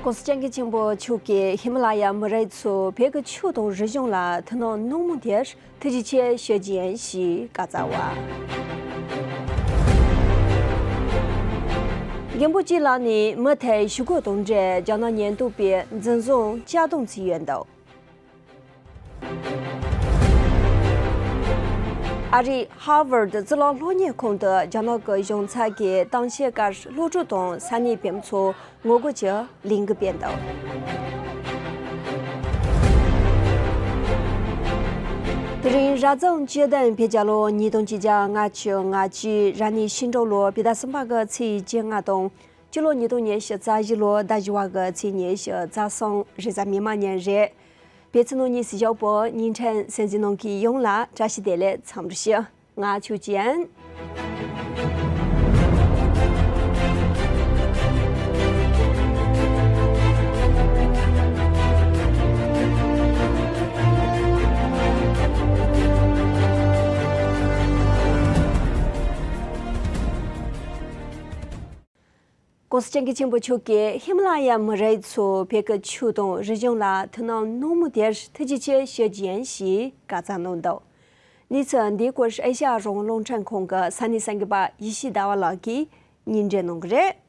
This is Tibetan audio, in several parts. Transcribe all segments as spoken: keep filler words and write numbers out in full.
༸གོང་ས་༸སྐྱབས་མགོན་ཆེན་པོ་མཆོག་གིས་ཧི་མ་ལ་ཡ་མི་རིགས་ཚོས་བོད་ཀྱི་ཆོས་དང་རིག་གཞུང་ལ་ཐུགས་སྣང་གནང་མུས་དེར་ཐུགས་རྗེ་ཆེ་ཞུ་རྒྱུ་ཡིན་ཞེས་བཀའ་སྩལ་བ། རྒན་པོ་གཅིག་ལ་ནི་མུ་མཐུད་ཞུ་སྒོ་དང་འབྲེལ་རྒྱ་ནག་ཉེན་རྟོག་པས་འཛིན་བཟུང་བཅའ་སྡོམ་བྱས་ཡོད་འདུག་ཨ་རིའི་Harvard་རྩིས་ལོ་སློབ་གཉེར་ཁང་དུ་རྒྱ་ནག་གི་གཞུང་ཚབ་ཀྱིས་གཏམ་བཤད་སྐབས་སློབ་ཕྲུག་དང་ས་གནས་བོད་མི་ཚོ་ངོ་རྒོལ་གྱི་ལས་འགུལ་སྤེལ་འདུག་དེ་རིང་རབ་བྱུང་བཅུ་བདུན་བོད་རྒྱལ་ལོ་ཉིས་སྟོང་ཆིག་བརྒྱ་ལྔ་བཅུ་ང་བཅུ་རབ་གནས་ཤིང་འབྲུག་ལོ་བོད་ཟླ་གསུམ་པ་གི་ཚེས་བཅོ་ལྔ་དང་། སྤྱི་ལོ་ཉིས་སྟོང་ཉི་ཤུ་རྩ་བཞི་ལོ་ཟླ་བཞི་བ་གི་ཚེས་ཉི་ཤུ་རྩ་གསུམ་རེས་གཟའ་མིག་དམར་ཉིན་རེད། བོད་ཕྱི་ནང་གཉིས་སུ་བཞུགས་པའི་བརྙན་འཕྲིན་གསན་གཟིགས་གནང་མཁན་ཡོངས་ལ་བཀྲ་ཤིས་བདེ་ལེགས་འཚམས་འདྲི་ཞུ། ང་ཆོས་ཅན། ༸གོང་ས་༸སྐྱབས་མགོན་ཆེན་པོ་མཆོག་གིས་ཧི་མ་ལ་ཡ་མི་རིགས་ཚོས་བོད་ཀྱི་ཆོས་དང་རིག་གཞུང་ལ་ཐུགས་སྣང་གནང་མུས་དེར་ཐུགས་རྗེ་ཆེ་ཞུ་རྒྱུ་ཡིན་ཞེས་བཀའ་སྩལ་གནང་འདུག་གནས་ཚུལ་འདིའི་སྐོར་ཨེ་ཤ་ཡ་རང་དབང་རླུང་འཕྲིན་ཁང་གི་ས་གནས་གསར་འགོད་པ་ཡེ་ཤེས་ཟླ་བ་ལགས་ཀྱིས་སྙན་སྒྲོན་གནང་གི་རེད།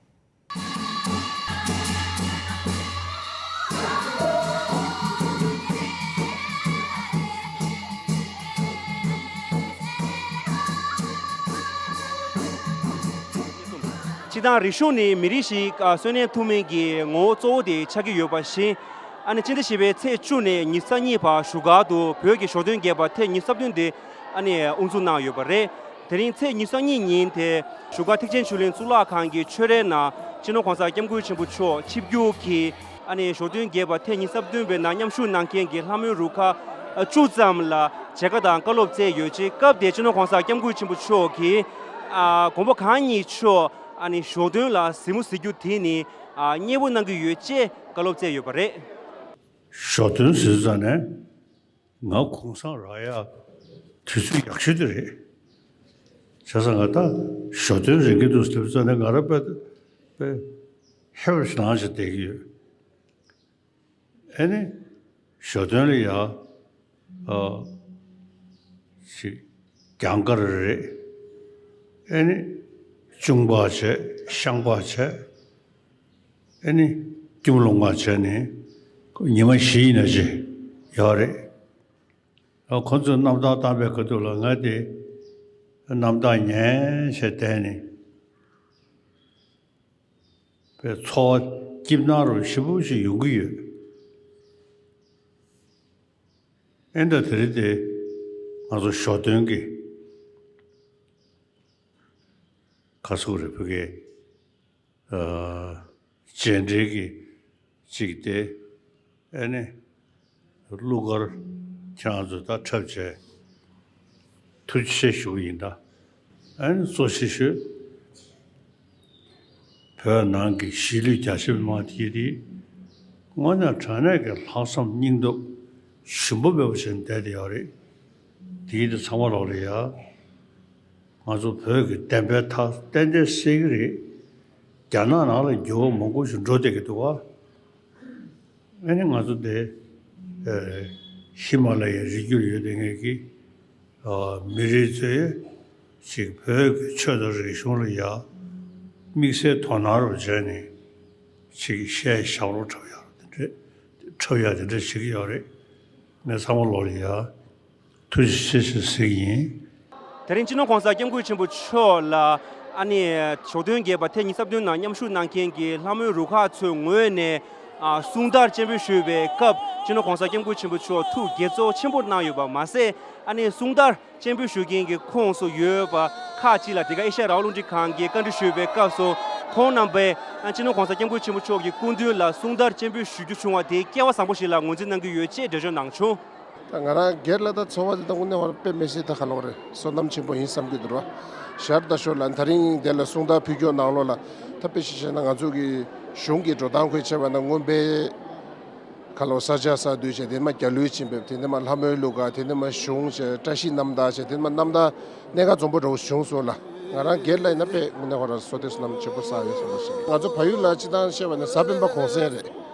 སྤྱིར་བཏང་རིག་གཞུང་ནི་མི་རིགས་ཤིག་གསོན་གནས་ཐུབ་མིན་གྱི་ངོ་བོ་གཙོ་བོ་དེ་ཆགས་ཀྱི་ཡོད་པ་བཞིན། ཨ་ནི་སྤྱི་ཟླ་བཞི་པའི་ཚེས་བཅུ་ནས་ཉི་ཤུ་རྩ་གཉིས་བར་བཞུགས་སྒར་དུ་བོད་ཀྱི་ཞོ་སྟོན་རྒྱས་པ་ཐེངས་ཉི་ཤུ་རྩ་བདུན་དེ་ཨ་ནི་དབུ་འཛུགས་གནང་ཡོད་པ་རེད། དེ་རིང་ཚེས་ཉི་ཤུ་རྩ་གཉིས་ཉིན་དེ་བཞུགས་སྒར་ཐེག་ཆེན་ཆོས་གླིང་གཙུག་ལག་ཁང་གི་ཆོས་རའི་ནང་སྤྱི་ནོར་༸གོང་ས་༸སྐྱབས་མགོན་ཆེན་པོ་མཆོག་ཆིབས་བསྒྱུར་གྱིས་ཨ་ནི་ཞོ་སྟོན་རྒྱས་པ་ཐེངས་ཉི་ཤུ་རྩ་བདུན་པའི་ནང་མཉམ་ཞུགས་གནང་མཁན་གྱི་ལྷ་མོའི་རུ་ཁག་བཅུ་ཙམ་ལ་མཇལ་ཁ་དང་བཀའ་སློབ་སྩལ་ཡོད་ཅིང་། སྐབས་དེར་སྤྱི་ནོར་༸གོང་ས་༸སྐྱབས་མགོན་ཆེན་པོ་མཆོག་གིས་ཨ་དགོངས་པ་གང་ཉིད་མཆོག་ཨ་ནི་ཞོ་སྟོན་ལ་གཟིགས་མོ་གཟིགས་རྒྱུ་དེ་ནི་ཨ་མཉེས་པོ་གནང་གི་ཡོད་ཅེས་བཀའ་སློབ་སྩལ་ཡོད་པ་རེད། ཞོ་སྟོན་ཟེར་ཙང་ནས་ང་གུང་སེང་རག་ཡ་དུས་ཚོད་ཡག་ཤོས་དེ་རེད། བྱས་ཙང་ང་ད་ཞོ་སྟོན་རན་གྱི་འདུག་ཟེར་ཙང་ནས་ང་རང་དཔེ་དཔེ་ཧེ་བ་ཞིག་ནང་བཞིན་བསྡད་ཀྱི་ཡོད། ཨེ་ནི་ཞོ་སྟོན་ལ་ཡ་ཨ་ཅིག་རྒྱང་དཀར་རེད། ཨེ་ནི་གཅུང་པ་བྱས་ཤངས་པ་བྱས། ཨེ་ནི་སྐྱིད་མོ་ལོང་བ་བྱས་ནས་ཉི་མ་བཞི་ཡིན་ན་ཅི་ཡོད་རེད། ཨ་ཁོ་ཚོས་གནམ་ཐང་བཏང་པའི་ཁ་ཐུག་ལ་ང་དེ་གནམ་ཐང་ཉན་བྱས་བསྡད་ནས་པའི་འཚོ་བ་སྐྱིད་སྣང་རུ་ཞེ་པོ་ཞིག་ཡོང་གི་ཡོད། ཨེ་འདྲ་དེ་རིང་དེ་ང་ཚོ་ཞོ་སྟོན་གྱི་ག་ཟེར་དགོས་རེད། བོད་སྐད་ཨ་རྗེས་འབྲེལ་གྱི་གཅིག་དེ་ཨེ་ནི་གླུ་གར་ཁྱེད་རང་ཚོ་ད་འཁྲབ་བྱས་ཐུགས་རྗེ་ཆེ་ཞུ་གི་ཡིན། ད་ཨེ་ནི་གཙོ་ཆེ་ཤོས་བོད་ནང་གི་གཞིས་ལུས་རྒྱ་ཆེ་མི་མང་དེ་དེ་དངོས་གནས་དྲང་གནས་ཀྱི་ལྷག་བསམ་སྙིང་སྟོབས་ཞུམ་པ་མེད་པ་བྱས་ནས་བསྡད་དེ་ཡོད་རེད། དེ་ཡིན་དུས་ཚང་མ་ལོག་ལ་ཡ། ང་ཚོ་བོད་ཀྱི་བདེན་པའི་མཐའ་ཏན་ཏན་གསལ་གྱི་རེད། རྒྱ་ནག་ནང་ལ་འགྱུར་བ་མང་པོ་ཞིག་འགྲོ་བསྡད་ཀྱི་འདུག་བ། ཨ་ནི་ང་ཚོ་འདི་ཨ་ཧི་མ་ལ་ཡའི་རི་རྒྱུད་ཡོད་བསྡད་མཁན་གྱི་ཨ་མི་རིགས་ཚོས་ཅིག་བོད་ཀྱི་ཆོས་དང་རིག་གཞུང་ལ་ཡ་དམིགས་བསལ་དོ་སྣང་རུ་བྱས་ནས་ཅིག་བཤད་བཞག་རོགས་འཁྲབ་ཡག་དེ་འདྲས་འཁྲབ་ཡག་དེ་འདྲས་བྱེད་ཀྱི་ཡོད་རེད། ངས་ཚང་མ་ལོག་ལ་ཡ། ཐུགས་རྗེ་ཆེ་ཞེས་ཟེར་གྱི་ཡིན། དེ་རིང་སྤྱི་ནོར་༸གོང་ས་༸སྐྱབས་མགོན་ཆེན་པོ་མཆོག་ལ་ཨ་ནི་ཞོ་སྟོན་རྒྱས་པ་ཐེངས་ཉི་ཤུ་རྩ་བདུན་ནང་མཉམ་ཞུགས་གནང་མཁན་གྱི་ལྷ་མོའི་རུ་ཁག་ཚོའི་ངོས་ནས་ཨ་གསུང་དར་སྤྱན་འབུལ་ཞུས་པའི་སྐབས་སྤྱི་ནོར་༸གོང་ས་༸སྐྱབས་མགོན་ཆེན་པོ་མཆོག་ཐུགས་དགྱེས་ཚོར་ཆེན་པོ་གནང་ཡོད་པ་མ་ཟད། ཨ་ནི་གསུང་དར་སྤྱན་འབུལ་ཞུ་མཁན་གྱི་ཁོངས་སུ་ཡོད་པ་ཁག་ཅིག་ལ་དེ་ག་ཨེ་ཤ་ཡ་རང་དབང་རླུང་འཕྲིན་ཁང་གིས་བཀའ་འདྲི་ཞུས་པའི་སྐབས་སུ་ཁོང་རྣམ་པས་ཨ་སྤྱི་ནོར་༸གོང་ས་༸སྐྱབས་མགོན་ཆེན་པོ་མཆོག་གི་སྐུ་མདུན་ལ་གསུང་དར་སྤྱན་འབུལ་ཞུ་རྒྱུ་བྱུང་བ་དེ་སྐལ་བ་བཟང་པོ་ཞིག་ལ་ངོས་འཛིན་གནང་གི་ཡོད་ཅེས་འགྲེལ་བརྗོད་གནང་བྱུང་། ད་ང་རང་སྒེར་ལ་ད་ཚོར་བ་དེ་ད་དངོས་གནས་བར་དཔེ་མི་སྲིད་ད་ག་ལོག་རེད། བསོད་ནམས་ཆེན་པོ་ཡིན་བསམ་གྱི་འདུག་ར། ཞར་ད་ཞོར་ལ་ད་རིང་དེ་ལ་གསུང་དག་ཕུལ་རྒྱུ་ནང་ལོགས་ལ་ད་དཔེ་ཞིག་བཤད་ན་ང་ཚོ་གི་གཞུང་གི་འགྲོ་སྟངས་ཁོས་བྱས་པ་ན་སྔོན་པའི་ག་ལོག་ས་སྐྱ་ས་འདུས་བྱས་དེ་མ་རྒྱ་ལུས་ཕྱིན་པའི་དེ་ནས་མ་ལྷ་མོའི་གླུ་གར་དེ་ནས་མ་གཞུང་བྱས་བཀྲ་ཤིས་རྣམ་ཐར་བྱས་དེ་ནས་མ་རྣམ་ཐར་གནད་འགག་འཛོམས་པོ་འདྲ་བོ་བྱུང་སོང་ལ། ང་རང་སྒེར་ལ་ཡིན་ན་དཔེ་དངོས་གནས་ཁོ་རང་བསོད་བདེ་བསོད་ནམས་ཆེན་པོ་བསགས་ཡོད་བསམ་པ་ཞིག་ང་ཚོ་བལ་ཡུལ་ལ་སྤྱི་བཏང་བཤད་པ་ན་གཟའ་སྤེན་པ་གུང་སེང་རེད།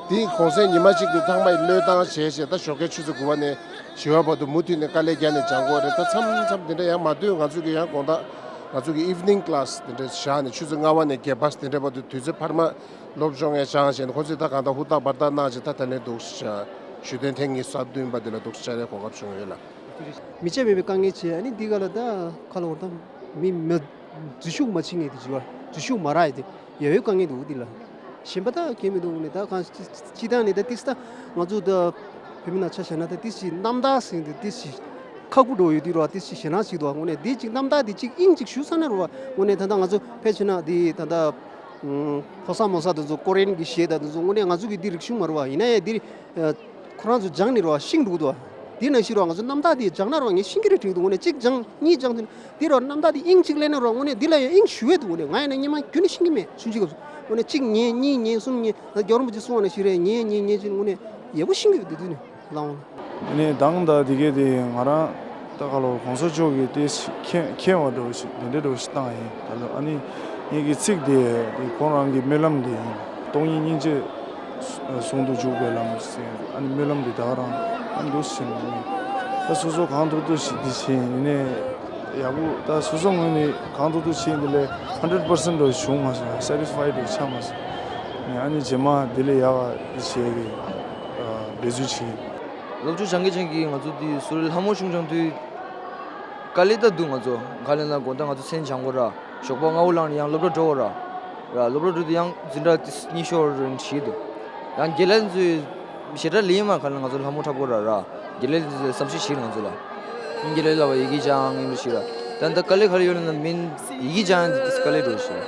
དེའི་གུང་སེང་ཉི་མ་གཅིག་ཏུ་ཚང་མས་བློས་བཏང་བྱས་བྱས། ད་ཞོགས་ཀའི་ཆུ་ཚོད་དགུ་པ་ནས་བཞི་པ་བར་དུ་མུ་མཐུད་ནས་དཀའ་ལས་བརྒྱབ་ནས་སྦྱང་དགོས་རེད། ད་མཚམས་མཚམས་དེ་འདྲ་ཡང་མ་སྡོད། ང་ཚོ་གི་ཡང་དགོང་དག་ང་ཚོ་གི་evening class དེ་འདྲ་བཞག་ནས་ཆུ་ཚོད་ལྔ་པ་ནས་བརྒྱད་པ་དེ་འདྲ་བར་དུ་དུས་ཚོད་འཕར་མ་སློབ་སྦྱོང་ཡང་སྦྱངས་བྱས་ནས། ཁོ་ཚོས་ད་གང་ལྟར་ཧུར་ཐག་འབད་ཐག་གནང་བྱས། ད་ད་ལན་འདུག་སེ་བྱས་ཞུ་དོན་ཐེངས་ཉི་ཤུ་རྩ་བདུན་པ་དེ་ལ་འདུག་སེ་བཅར་ཡའི་གོ་སྐབས་བྱུང་ཡོད་ལ། མི་བྱེད་མེད་པའི་དཀའ་ངལ་བྱས། ཨ་ནི་འདི་ག་ལ་ད་ཁ་ལོ་བར་ད་མི་མ་འཛུལ་ཞུགས་མ་བྱེད་མཁན་དེ་བྱེད་པ། འཛུལ་ཞུགས་མ་རག་ཡ་དེ་ཡོད་ཡོད་དཀའ་ངལ་འདུག་འདི་ལ། གཞན་པ་ད་གལ་མི་འདུག་ནས། ད་གང་སྤྱི་བཏང་ནས་ད་ཏིས་ད་ང་ཚོ་ད་བོད་མི་ནང་ཆ་བཞག་ན་ད་ཏིས་ཅིག་རྣམ་ཐར་ཟེར་དེ་ཏིས་ཅིག་ཁག་པོ་འགྲོ་ཡོད་དུས་རོ། ཏིས་ཅིག་ཞེད་སྣང་ཞིག་འདུག་དངོས་གནས། འདི་ཅིག་རྣམ་ཐར་འདི་ཅིག་དབྱིངས་ཅིག་ཞུ་ས་ན་རོ། དངོས་གནས་ད་ལྟ་ང་ཚོ་ཕལ་ཆེར་ན་འདི་ད་ལྟ་ཕོ་གསར་མོ་གསར་དེ་ཚོ་ཀོ་རི་ཡན་གྱི་གཞས་དང་དེ་ཚོ་དངོས་གནས་ང་ཚོ་གི་འདི་རིག་གཞུང་མ་རེད་པ། ཡིན་ན་ཡང་འདི་ཁོ་རང་ཚོ་སྦྱངས་ནས་རོ་ཤེས་འགྲོ་གི་འདུག་དེ་ནང་བཞིན་རོ་ང་ཚོ་རྣམ་ཐར་འདི་སྦྱངས་ན་རོ་ངས་ཤེས་ཀྱི་རེད་དྲན་གྱི་འདུག་དངོས་གནས་གཅིག་སྦྱངས་གཉིས་སྦྱངས་དེ་འདི་རོ་རྣམ་ཐར་འདི་དབྱིངས་གཅིག་ལེན་ན་རོ། དངོས་གནས་འདི་ལ་ཡང་དབྱིངས་ཞུ་ཡས་འདུག་དངོས་གནས་ང་ཡིན་ན་སྔོན་མ་ཁྱོན་ནས་ཤེས་ཀྱི་མེད། ཆུང་ཆུང་སྐབས་སུ་དངོས་གནས་གཅིག་ཉན་གཉིས་ཉན་གསུམ་ཉན། ད་རྒྱལ་བ་རིན་པོ་ཆེ་གསུངས་པ་ནང་བཞིན་རེད། ཉན་ཉན་ཉན་བྱས་དངོས་གནས་ཡག་པོ་ཤེས་ཀྱི་ཡོད། དེ་དུས་ནས་ལའང་། ཨ་ནི་དང་ད་དེ་གས་དེ་ང་རང་ད་ག་ལོ་གོང་ས་མཆོག་གིས་དེ་མཁྱེན་མཁྱེན་པ་འདྲ་བོ་ཞིག་དེ་འདྲ་འདྲ་བོ་ཞིག་བཏང་ཡིན། ད་ལོ་ཨ་ནི་ངེད་ཀྱི་ཚིག་དེ་དེ་ཁོང་རང་གི་སྨོན་ལམ་དེ་ཡིན། སྟོང་ཉིད་སྙིང་རྗེ་ཟུང་དུ་འཇུག་པའི་ལམ་ཟེར། ཨ་ནི་སྨོན་ལམ་དེ་ད་ག་རང་ཨ་ནི་འདུག་ཟེར་ནས། ད་སོ་སོ་གང་ཐུབ་ཐུབ་ཞིག་འདི་བྱས་ཡིན་ནས་ཡག་པོ། ད་སོ་སོ་ངོས་ནས་གང་ཐུབ་ཐུབ་བྱས་འདི་ལས་hundred percent་འདྲ་བྱུང་མ་སོང་། satisfied འདྲ་ཆགས་མ་སོང་། ཨ་ནི་རྗེས་མ་དེ་ལས་ཡག་ག་འདི་བྱས་ཀྱི་འབད་རྩོལ་བྱས། སློབ་སྦྱོང་སྦྱང་གི་སྦྱང་གི་ང་ཚོ་འདི་ཟུར་ལྷ་མོ་ཆུང་ཆུང་དུས་དཀའ་ལས་ད་འདུག་ང་ཚོ་ག་ལས་ན་དགོང་དག་ང་ཚོ་མཚན་སྦྱང་དགོས་ར། ཞོགས་པ་སྔ་པོ་ལངས་ནས་ཡང་སློབ་གྲྭ་འགྲོ་དགོས་ར། ར་སློབ་གྲྭ་འགྲོ་དུས་ཡང་འཛིན་གྲྭ་གཉིས་ཤོར་རན་བྱས་འདུག་ཡང་རྒན་ལགས་ཚོས་ཞེ་དྲག་ལེན་མ་ག་ལ་ང་ཚོ་ལྷ་མོ་འཁྲབ་དགོས་ར་ར། རྒན་ལགས་ཚོས་བསམ་ཤེས་བྱེད་ང་ཚོ་ལ། ཡིན་རྒན་ལགས་ལབ་པ་ཡི་གེ་སྦྱང་ཡིན་པ་ཞིག་ར། ད་ལྟ་དཀའ་ལས་ག་རེ་ཡོད་ལབ་ན་མིན་ཡི་གེ་སྦྱང་ཡང་འདི་དཀའ་ལས་འགྲོ་ཞིག་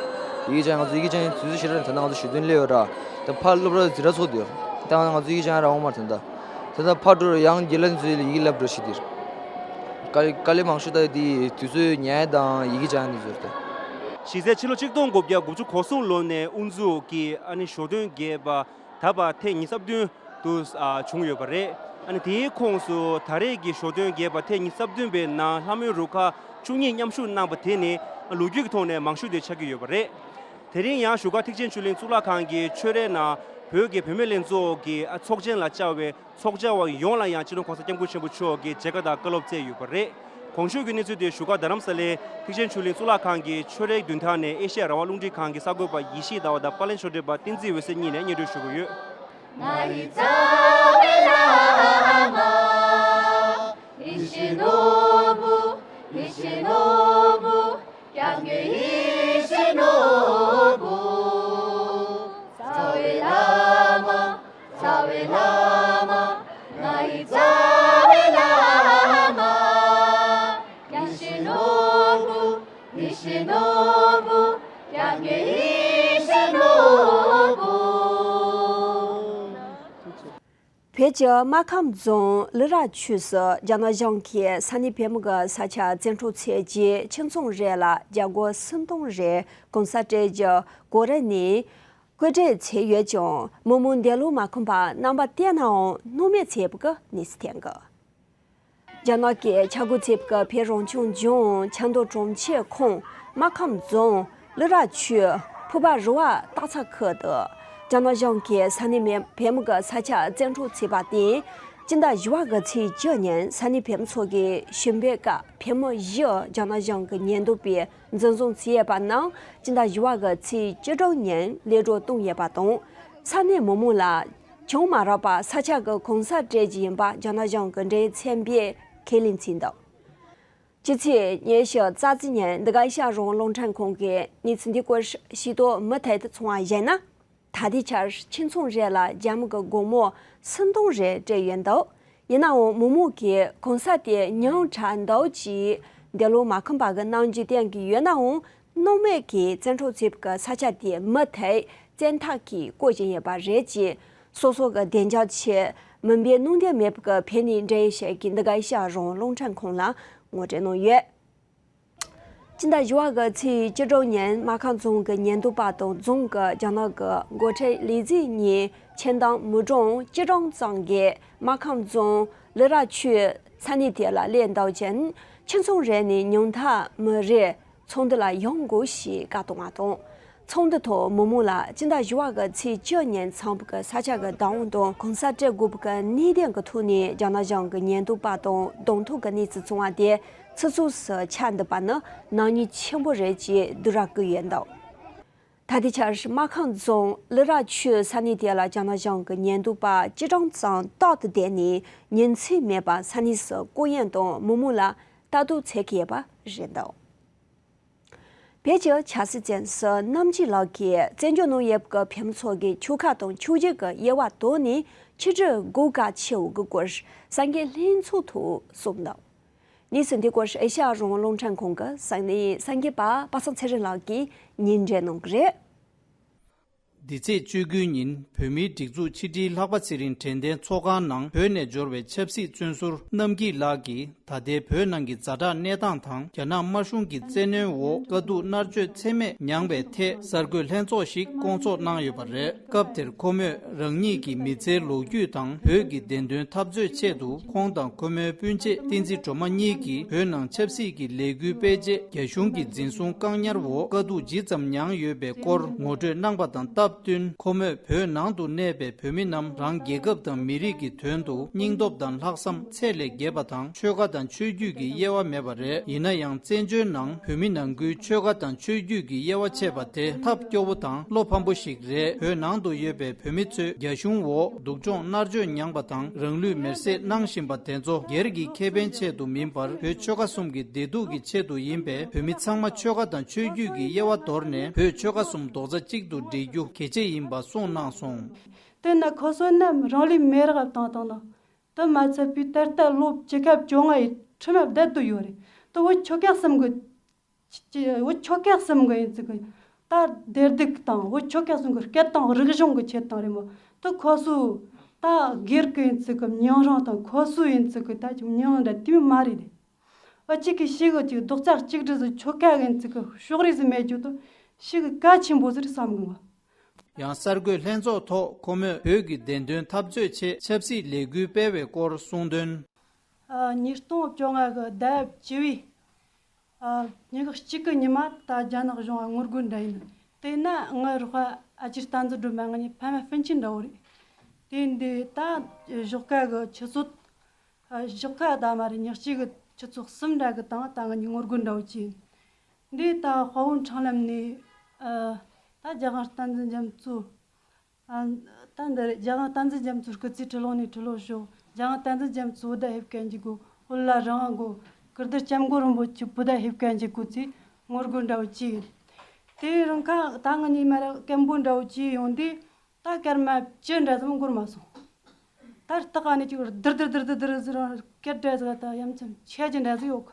ཡི་གེ་སྦྱང་ང་ཚོ་ཡི་གེ་སྦྱང་ཡང་དུས་ཚོད་ཞེ་དྲག་ད་ལྟ་ང་ཚོ་ཞུ་དོན་སླེབས་ཡོད་ར། ད་ཕར་སློབ་གྲྭ་འཛིན་གྲྭ་ཚོགས་འདུག་ད་ང་ཚོ་ཡི་གེ་སྦྱང་ཡང་རག་འོང་མ་རེད། ད་ད་ད་ཕར་འགྲོ་ར་ཡང་རྒན་ལགས་ཚོས་ཡི་གེ་ལབ་འགྲོ་ཞིག་འདིར། དཀའ་ལས་དཀའ་ལས་མང་ཤོས་ད་དེ་དུས་ཚོད་ཉལ་དང་ཡི་གེ་སྦྱང་ནས་ཟུར་ཏེ། གཞི་རྩའི་ཕྱི་ལོ་ཆིག་སྟོང་དགུ་བརྒྱ་དགུ་བཅུ་གོ་གསུམ་ལོ་ནས་དབུ་འཛུགས་ཀྱིས་ཨ་ནི་ཞོ་སྟོན་རྒྱས་པ་ད་བར་ཐེངས་ཉི་ཤུ་རྩ་བདུན་དུ་ཨ་བྱུང་ཡོད་པ་རེད། ཨ་ནི་དེའི་ཁོངས་སུ་ད་རེས་ཀྱི་ཞོ་སྟོན་རྒྱས་པ་ཐེངས་ཉི་ཤུ་རྩ་བདུན་པའི་ནང་ལྷ་མོའི་རུ་ཁག་བཅུ་གཉིས་མཉམ་ཞུགས་གནང་པ་དེ་ནི་ལོ་རྒྱུས་ཀྱི་ཐོག་ནས་མང་ཤོས་དེ་ཆགས་ཀྱི་ཡོད་པ་རེད། དེ་རིང་ཡང་བཞུགས་སྒར་ཐེག་ཆེན་ཆོས་གླིང་གཙུག་ལག་ཁང་གི་ཆོས་རའི་ནང་བོད་ཀྱི་བུད་མེད་ལྷན་ཚོགས་ཀྱི་ཨ་ཚོགས་ཆེན་ལ་བཅར་བའི་ཚོགས་བཅར་བ་ཡོངས་ལ་ཡང་སྤྱི་ནོར་༸གོང་ས་༸སྐྱབས་མགོན་ཆེན་པོ་མཆོག་གིས་མཇལ་ཁ་དང་བཀའ་སློབ་སྩལ་ཡོད་པ་རེད། གོང་ཞུས་ཀྱི་གནས་ཚུལ་དེ་བཞུགས་སྒར་རྡ་རམ་ས་ལའི་ཐེག་ཆེན་ཆོས་གླིང་གཙུག་ལག་ཁང་གི་ཆོས་རའི་མདུན་ཐང་ནས་ཨེ་ཤེ་ཡ་རང་དབང་རླུང་འཕྲིན་ཁང་གི་གསར་འགོད་པ་ཡེ་ཤེས་ཟླ་བ་དང་པར་ལེན་ཕྱོགས་སྒྲིག་པ་བསྟན་འཛིན་འོད་ཟེར་གཉིས་ནས་སྙན་སྒྲོན་ཞུ་གི་ཡོད། ང་ཡི་རྩ་བའི་བླ་མ་ཡེ་ཤེས་ནོར་བུ། ཡེ་ཤེས་ནོར་བུ། སྐྱབས་མགོན་ཡེ་ཤེས་ནོར་བུ། རྩ་བའི་བླ་མ། རྩ་བའི་བླ་མ། ང་ཡི་རྩ་བའི་བླ་མ། ཡེ་ཤེས་ནོར་བུ། ཡེ་ཤེས་ནོར་བུ། སྐྱབས་མགོན་ཡེ་ཤེས་ནོར་བུ། བོད་ཀྱི་སྨར་ཁམས་རྫོང་ཀླུ་ར་ཆུས་སུ་རྒྱ་ནག་གཞུང་གིས་ས་གནས་བོད་མི་གི་ས་ཆ་བཙན་འཕྲོག་བྱས་རྗེས་ཁྱིམ་ཚང་རེ་ལ་རྒྱ་སྒོར་སུམ་སྟོང་རེ་གོང་ས་སྤྲད་རྒྱུ་གོ་རིམ་ནས་སྐུལ་སྤྲད་བྱས་ཡོད་ཀྱང་མི་མང་འདོད་བློ་མ་ཁོམ་པར་རྣམ་པ་བསྟན་ནའང་སྣང་མེད་བྱས་པ་གི་གནས་ཚུལ་ཐོན་གི། རྒྱ་ནག་གིས་ཆ་བགོས་བྱས་པའི་བོད་རང་སྐྱོང་ལྗོངས་ཆབ་མདོ་གྲོང་ཁྱེར་ཁོངས་སྨར་ཁམས་རྫོང་ཀླུ་ར་ཆུས་ཕུ་པ་རུ་བ་སྟག་ཚང་ཁུལ་དུ་རྒྱ་ནག་གཞུང་གིས་ས་གནས་མི་བོད་མི་གི་ས་ཆ་བཙན་འཕྲོག་བྱས་པར་བརྟེན། སྤྱི་ཟླ་བཞི་པ་གི་ཚེས་བཅུ་ཉིན་ས་གནས་བོད་མི་ཚོ་གི་ཞུ་འབོད་སྐབས་བོད་མི་བཞི་རྒྱ་ནག་གཞུང་གི་ཉེན་རྟོག་པས་འཛིན་བཟུང་བྱས་ཡོད་པ་རྣམས་སྤྱི་ཟླ་བཞི་པ་གི་ཚེས་བཅུ་དྲུག་ཉིན་གློད་གྲོལ་བཏང་ཡོད་པ་དང་། ས་གནས་མི་མང་ལ་བྱུང་མ་རག་པར་ས་ཆ་གི་གོང་ས་སྤྲད་རྒྱུ་ཡིན་པ་རྒྱ་ནག་གཞུང་གི་འབྲེལ་ཡོད་ཚན་པས་ཁས་ལེན་བྱས་འདུག་ཕྱི་ཚེས་ཉི་ཤུ་རྩ་གཅིག་ཉིན་འདི་ག་ཨེ་ཤ་ཡ་རང་དབང་རླུང་འཕྲིན་ཁང་གིས་གནས་ཚུལ་འདི་སྐོར་ཤེས་རྟོགས་མུ་མཐུད་དུ་སོང་བ་ཡིན་ན། ད་ལྟའི་ཆར་ཁྱིམ་ཚང་རེ་ལ་རྒྱ་མི་གི་སྒོར་མོ་སུམ་སྟོང་རེ་སྤྲད་ཡོད་འདུག་ཡིན་ནའང་མི་མང་གིས་གོང་ས་དེ་ཉམ་ཆག་འདུག་ཅེས་འདོད་བློ་མ་ཁོམ་པ་གི་རྣམ་འགྱུར་བསྟན་གྱི་ཡོད་ནའང་། སྣང་མེད་ཀྱིས་བཙན་འཕྲོག་བྱས་པའི་ས་ཆ་དེ་མུ་མཐུད་བཙན་ཐབས་ཀྱིས་བཀོལ་བཞིན་ཡོད་པ་རེད་ཅེས་སོ་སོ་གི་བདེ་འཇགས་ཆེད་མུན་པའི་སྣང་དོན་མེད་པའི་བོད་ནས་འབྲེལ་ཡོད་བྱེད་ཀྱི་འདི་ག་ཨེ་ཤ་ཡ་རང་དབང་རླུང་འཕྲིན་ཁང་ལ་ངོ་སྤྲོད་གནང་ཡོད། སྤྱི་ཟླ་བཞི་པ་གི་ཚེས་བཅུ་དྲུག་ཉིན་སྨར་ཁམས་རྫོང་གི་ཉེན་རྟོག་པ་དང་རྫོང་གི་རྒྱ་ནག་གི་འགོ་ཁྲིད་ལས་བྱེད་གཉིས་ཆིན་ཏང་མུའུ་ཀྲོའུ་སྐྱིད་གྲོང་ཚང་གི་སྨར་ཁམས་རྫོང་ལི་ར་ཆུས་ས་གནས་དེ་ལ་སླེབས་འདུག་ཅིང་ཁྱིམ་ཚང་རེ་ནས་ཉུང་མཐའ་མི་རེ་ཚོགས་འདུ་ལ་ཡོང་དགོས་ཞེས་བཀའ་གཏོང་བ་དང་། ཚོགས་འདུའི་ཐོག་མི་མང་ལ་སྤྱི་ཟླ་བཞི་པ་གི་ཚེས་བཅུ་ཉིན་ཚང་པ་གི་ས་ཆ་གི་བདག་དབང་དང་གང་ཟག་སྤྲད་དགོས་པ་གི་གནད་དོན་གི་ཐོག་ནས་རྒྱ་ནག་གཞུང་གི་ཉེན་རྟོག་པ་དང་གདོང་ཐུག་གི་གནས་ཚུལ་བྱུང་བ་དེ་ཚིག་རྩུབ་སུ་ཆགས་འདུག་པ་ནི་ནག་ཉེས་ཆེན་པོ་རེད་ཅེས་བསྡུར་ར་བཀོད་ཡོད་འདུག་ད་ལྟའི་ཆར་སྨར་ཁམས་རྫོང་ཀླུ་ར་ཆུ་ས་གནས་དེ་ལ་རྒྱ་ནག་གཞུང་གི་ཉེན་རྟོག་པ་སྤྱི་གྲངས་ཙམ་རྟག་ཏུ་བསྡད་ནས་ཉིན་མཚན་མེད་པར་ས་གནས་སུ་སྐུ་ཡོང་དང་མི་མང་ལ་ལྟ་རྟོག་བྱེད་ཀྱི་ཡོད་པ་རེད་འདུག་བོད་ཀྱི་ཆབ་སྲིད་ཅན་སུ་རྣམ་རྒྱལ་ལགས་ཀྱིས་བཙན་བྱོལ་ནང་ཡོད་པའི་བོད་མི་ཚོ་གི་ཆོལ་ཁ་དང་ཆོས་བརྒྱུད་ཀྱི་དབྱེ་བ་དོར་ནས་ཆིག་སྒྲིལ་དགོས་གལ་ཆེ་བའི་སྐོར་གསར་འགོད་ལྷན་ཚོགས་ཐོག་གསུངས་འདུག་གནས་ཚུལ་འདི་སྐོར་ཨེ་ཤ་ཡ་རང་དབང་རླུང་འཕྲིན་ཁང་གི་ས་གནས་གསར་འགོད་པ་པ་སངས་ཚེ་རིང་ལགས་ཀྱིས་སྙན་སྒྲོན་གནང་གི་རེད། འདི་ཚེས་བཅུ་དགུ་ཉིན་བོད་མིའི་སྒྲིག་འཛུགས་ཕྱི་དྲིལ་ལྷག་པ་ཚེ་རིང་དྲན་རྟེན་ཚོགས་ཁང་ནང་བོད་ནས་འབྱོར་བའི་ཆབ་སྲིད་བཙོན་ཟུར་རྣམ་རྒྱལ་ལགས་ཀྱིས་ད་ལྟའི་བོད་ནང་གི་ཛ་དྲག་གནས་སྟངས་དང་རྒྱ་ནག་དམར་གཞུང་གི་བཙན་གནོན་འོག་དཀའ་སྡུག་མནར་གཅོད་ཚད་མེད་མྱངས་པའི་ཐད་གསར་འགོད་ལྷན་ཚོགས་ཤིག་བསྐོང་ཚོགས་གནང་ཡོད་པ་རེད། སྐབས་དེར་ཁོ་མོས་རང་ཉིད་ཀྱི་མི་ཚེའི་ལོ་རྒྱུས་དང་བོད་ཀྱི་བདེན་དོན་འཐབ་རྩོད་ཆེད་དུ་ཁོང་དང་ཁོ་མོའི་སྤུན་མཆེད་བསྟན་འཛིན་སྒྲོལ་མ་གཉིས་ཀྱིས་བོད་ནང་ཆབ་སྲིད་ཀྱི་ལས་འགུལ་སྤེལ་རྗེས་རྒྱ་གཞུང་གི་འཛིན་བཟུང་བཀག་ཉར་འོག་དཀའ་སྡུག་ཇི་ཙམ་མྱངས་ཡོད་པའི་སྐོར་ངོ་སྤྲོད་གནང་པ་དང་སྟབས་བསྟུན་ཁོ་མོས་བོད་ནང་དུ་གནས་པའི་བོད་མི་རྣམས་རང་རྒྱལ་ཁབ་དང་མི་རིགས་ཀྱི་དོན་དུ་སྙིང་སྟོབས་དང་ལྷག་བསམ་ཚད་ལས་བརྒལ་བ་དང་ཆོལ་ཁ་དང་ཆོས་བརྒྱུད་ཀྱི་དབྱེ་བ་མེད་པ་རེད། ཡིན་ན་ཡང་བཙན་བྱོལ་ནང་བོད་མི་ནང་ཁུལ་ཆོལ་ཁ་དང་ཆོས་བརྒྱུད་ཀྱི་དབྱེ་བ་ཕྱེ་བ་དེ་ཐབས་སྐྱོ་བོ་དང་བློ་ཕམ་པོ་ཞིག་རེད། བོད་ནང་དུ་ཡོད་པའི་བོད་མི་ཚོས་རྒྱ་གཞུང་འོག་སྡུག་སྦྱོང་མནར་གཅོད་མྱངས་པ་དང་རང་ལུས་མེར་སྲེག་གནང་བཞིན་པ་དེ་ཚོ་སྒེར་གྱི་ཁེ་ཕན་ཆེད་དུ་མིན་པར་བོད་ཆོལ་ཁ་གསུམ་གྱི་བདེ་སྡུག་གི་ཆེད་དུ་ཡིན་པས་བོད་མི་ཚང་མ་ཆོལ་ཁ་དང་ཆོས་བརྒྱུད་ཀྱི་དབྱེ་བ་དོར་ནས་བོད་ཆོལ་ཁ་གསུམ་རྡོག་རྩ་གཅིག་ཏུ་སྒྲིལ་རྒྱུ་གལ་ཆེ་ཡིན་པ་གསུངས་གནང་སོང་། དེ་ན་ཁོ་ཚོ་རྣམས་རང་ལུས་མེ་རག་བཏང་བཏང་ན། དེ་མ་ཚད་པའི་ད་ལྟ་ལོ་བཅུ་ཁ་བཅོ་ལྔ་ཡི་ཁྲིམས་བསྡད་དུ་ཡོད་རེད། དེ་བོད་ཆོལ་ཁ་གསུམ་གི་ཆ་ཆ་བོད་ཆོལ་ཁ་གསུམ་གི་ཡིན་ཚུལ་གི་ད་བདེ་སྡུག་དང་བོད་ཆོལ་ཁ་གསུམ་གི་སྐད་དང་རིག་གཞུང་གི་ཆེད་དང་རེད་མོ། དེ་ཁོ་ཚོ་ད་སྒེར་གི་ཡིན་ཚུལ་གི་མྱིང་རང་དང་ཁོ་ཚོ་ཡིན་ཚུལ་གི་ད་ཅིག་མྱིང་འདྲ་དེ་མོ་མ་རེད་དེ། ཨ་གཅིག་གིས་ཞིག་གི་ཅིག་རྡོག་རྩ་གཅིག་སྒྲིལ་ཟིག་ཆོལ་ཁ་ཡིན་ཚུལ་གི་ཕྱོགས་རིས་ཟིག་མེད་རྒྱུ་དེ་ཞིག་གི་གལ་ཆེན་པོ་ཟིག་རེད་བསམ་གི་ང་། ཡང་གསར་འགོད་ལྷན་ཚོགས་ཐོག་ཁོ་མོས་བོད་ཀྱི་བདེན་དོན་འཐབ་རྩོད་ཆེད་ཆབ་སྲིད་ལས་འགུལ་སྤེལ་བའི་སྐོར་གསུངས་དོན། ཨ། ཉིས་སྟོང་བཅོ་ལྔ་གི་ཟླ་བཅུ་བའི་ཨ། ཉི་ཤུ་གཅིག་གི་ཉི་མ་ད་རྒྱ་ནག་གཞུང་ང་ངོ་རྒོལ་འདྲ་ཡིན། དེ་ན་ངའི་རོགས་པ་ཨ་ཅེ་བསྟན་འཛིན་སྒྲོལ་མ་ང་གཉིས་ཕ་མ་སྤུན་མཆེད་འདྲ་བོ་རེད། དེ་འདི་ད་ཞོགས་ཀ་གི་ཆུ་ཚོད་ཨ། ཞོགས་ཀ་ད་མ་རེད། ཉི་ཤུ་གཅིག་གི་ཆུ་ཚོད་གསུམ་འདྲ་གི་སྟེང་ད་ང་གཉིས་ངོ་རྒོལ་འདྲ་བོ་བྱས་ཡིན། འདི་ད་དཔའ་བོ་འཕྲང་ལམ་ནས་ཨ། ད་རྒྱ་གར་བསྟན་འཛིན་རྒྱ་མཚོ། ཨ། ད་འདི་རེད། རྒྱ་གར་བསྟན་འཛིན་རྒྱ་མཚོའི་སྐུ་ཚེ་ཁྲི་ལོ་ནས་ཁྲི་ལོ་ཞོག་རྒྱ་གར་བསྟན་འཛིན་རྒྱ་མཚོ་བོད་ཟླ་ཧེབ་ཀན་གྱི་གོ་བོད་ལ་རང་དབང་གོ་ཀིརྟི་སྐྱབས་མགོན་རིན་པོ་ཆེ་བོད་ཟླ་ཧེབ་ཀན་གྱི་སྐུ་ཚེ་ངོ་རྒོལ་འདྲ་བོ་བྱས་ཡོད། དེའི་རིང་ཁ་ད་ང་གཉིས་མ་ར་སྐད་འབོད་འདྲ་བོ་བྱས་ཡོང་དུས་ད་སྐར་མ་བཅུ་འདྲ་ཙམ་འགོར་མ་སོང་། ད་སྟག་ཁ་ནས་ཅིག་དིར་དིར་དིར་དིར་དིར་ཟེར་སྐད་འདྲ་ཟིག་ད་ཡ་མཚན་ཆེ་ཅིག་འདྲ་ཟིག་ཡོད་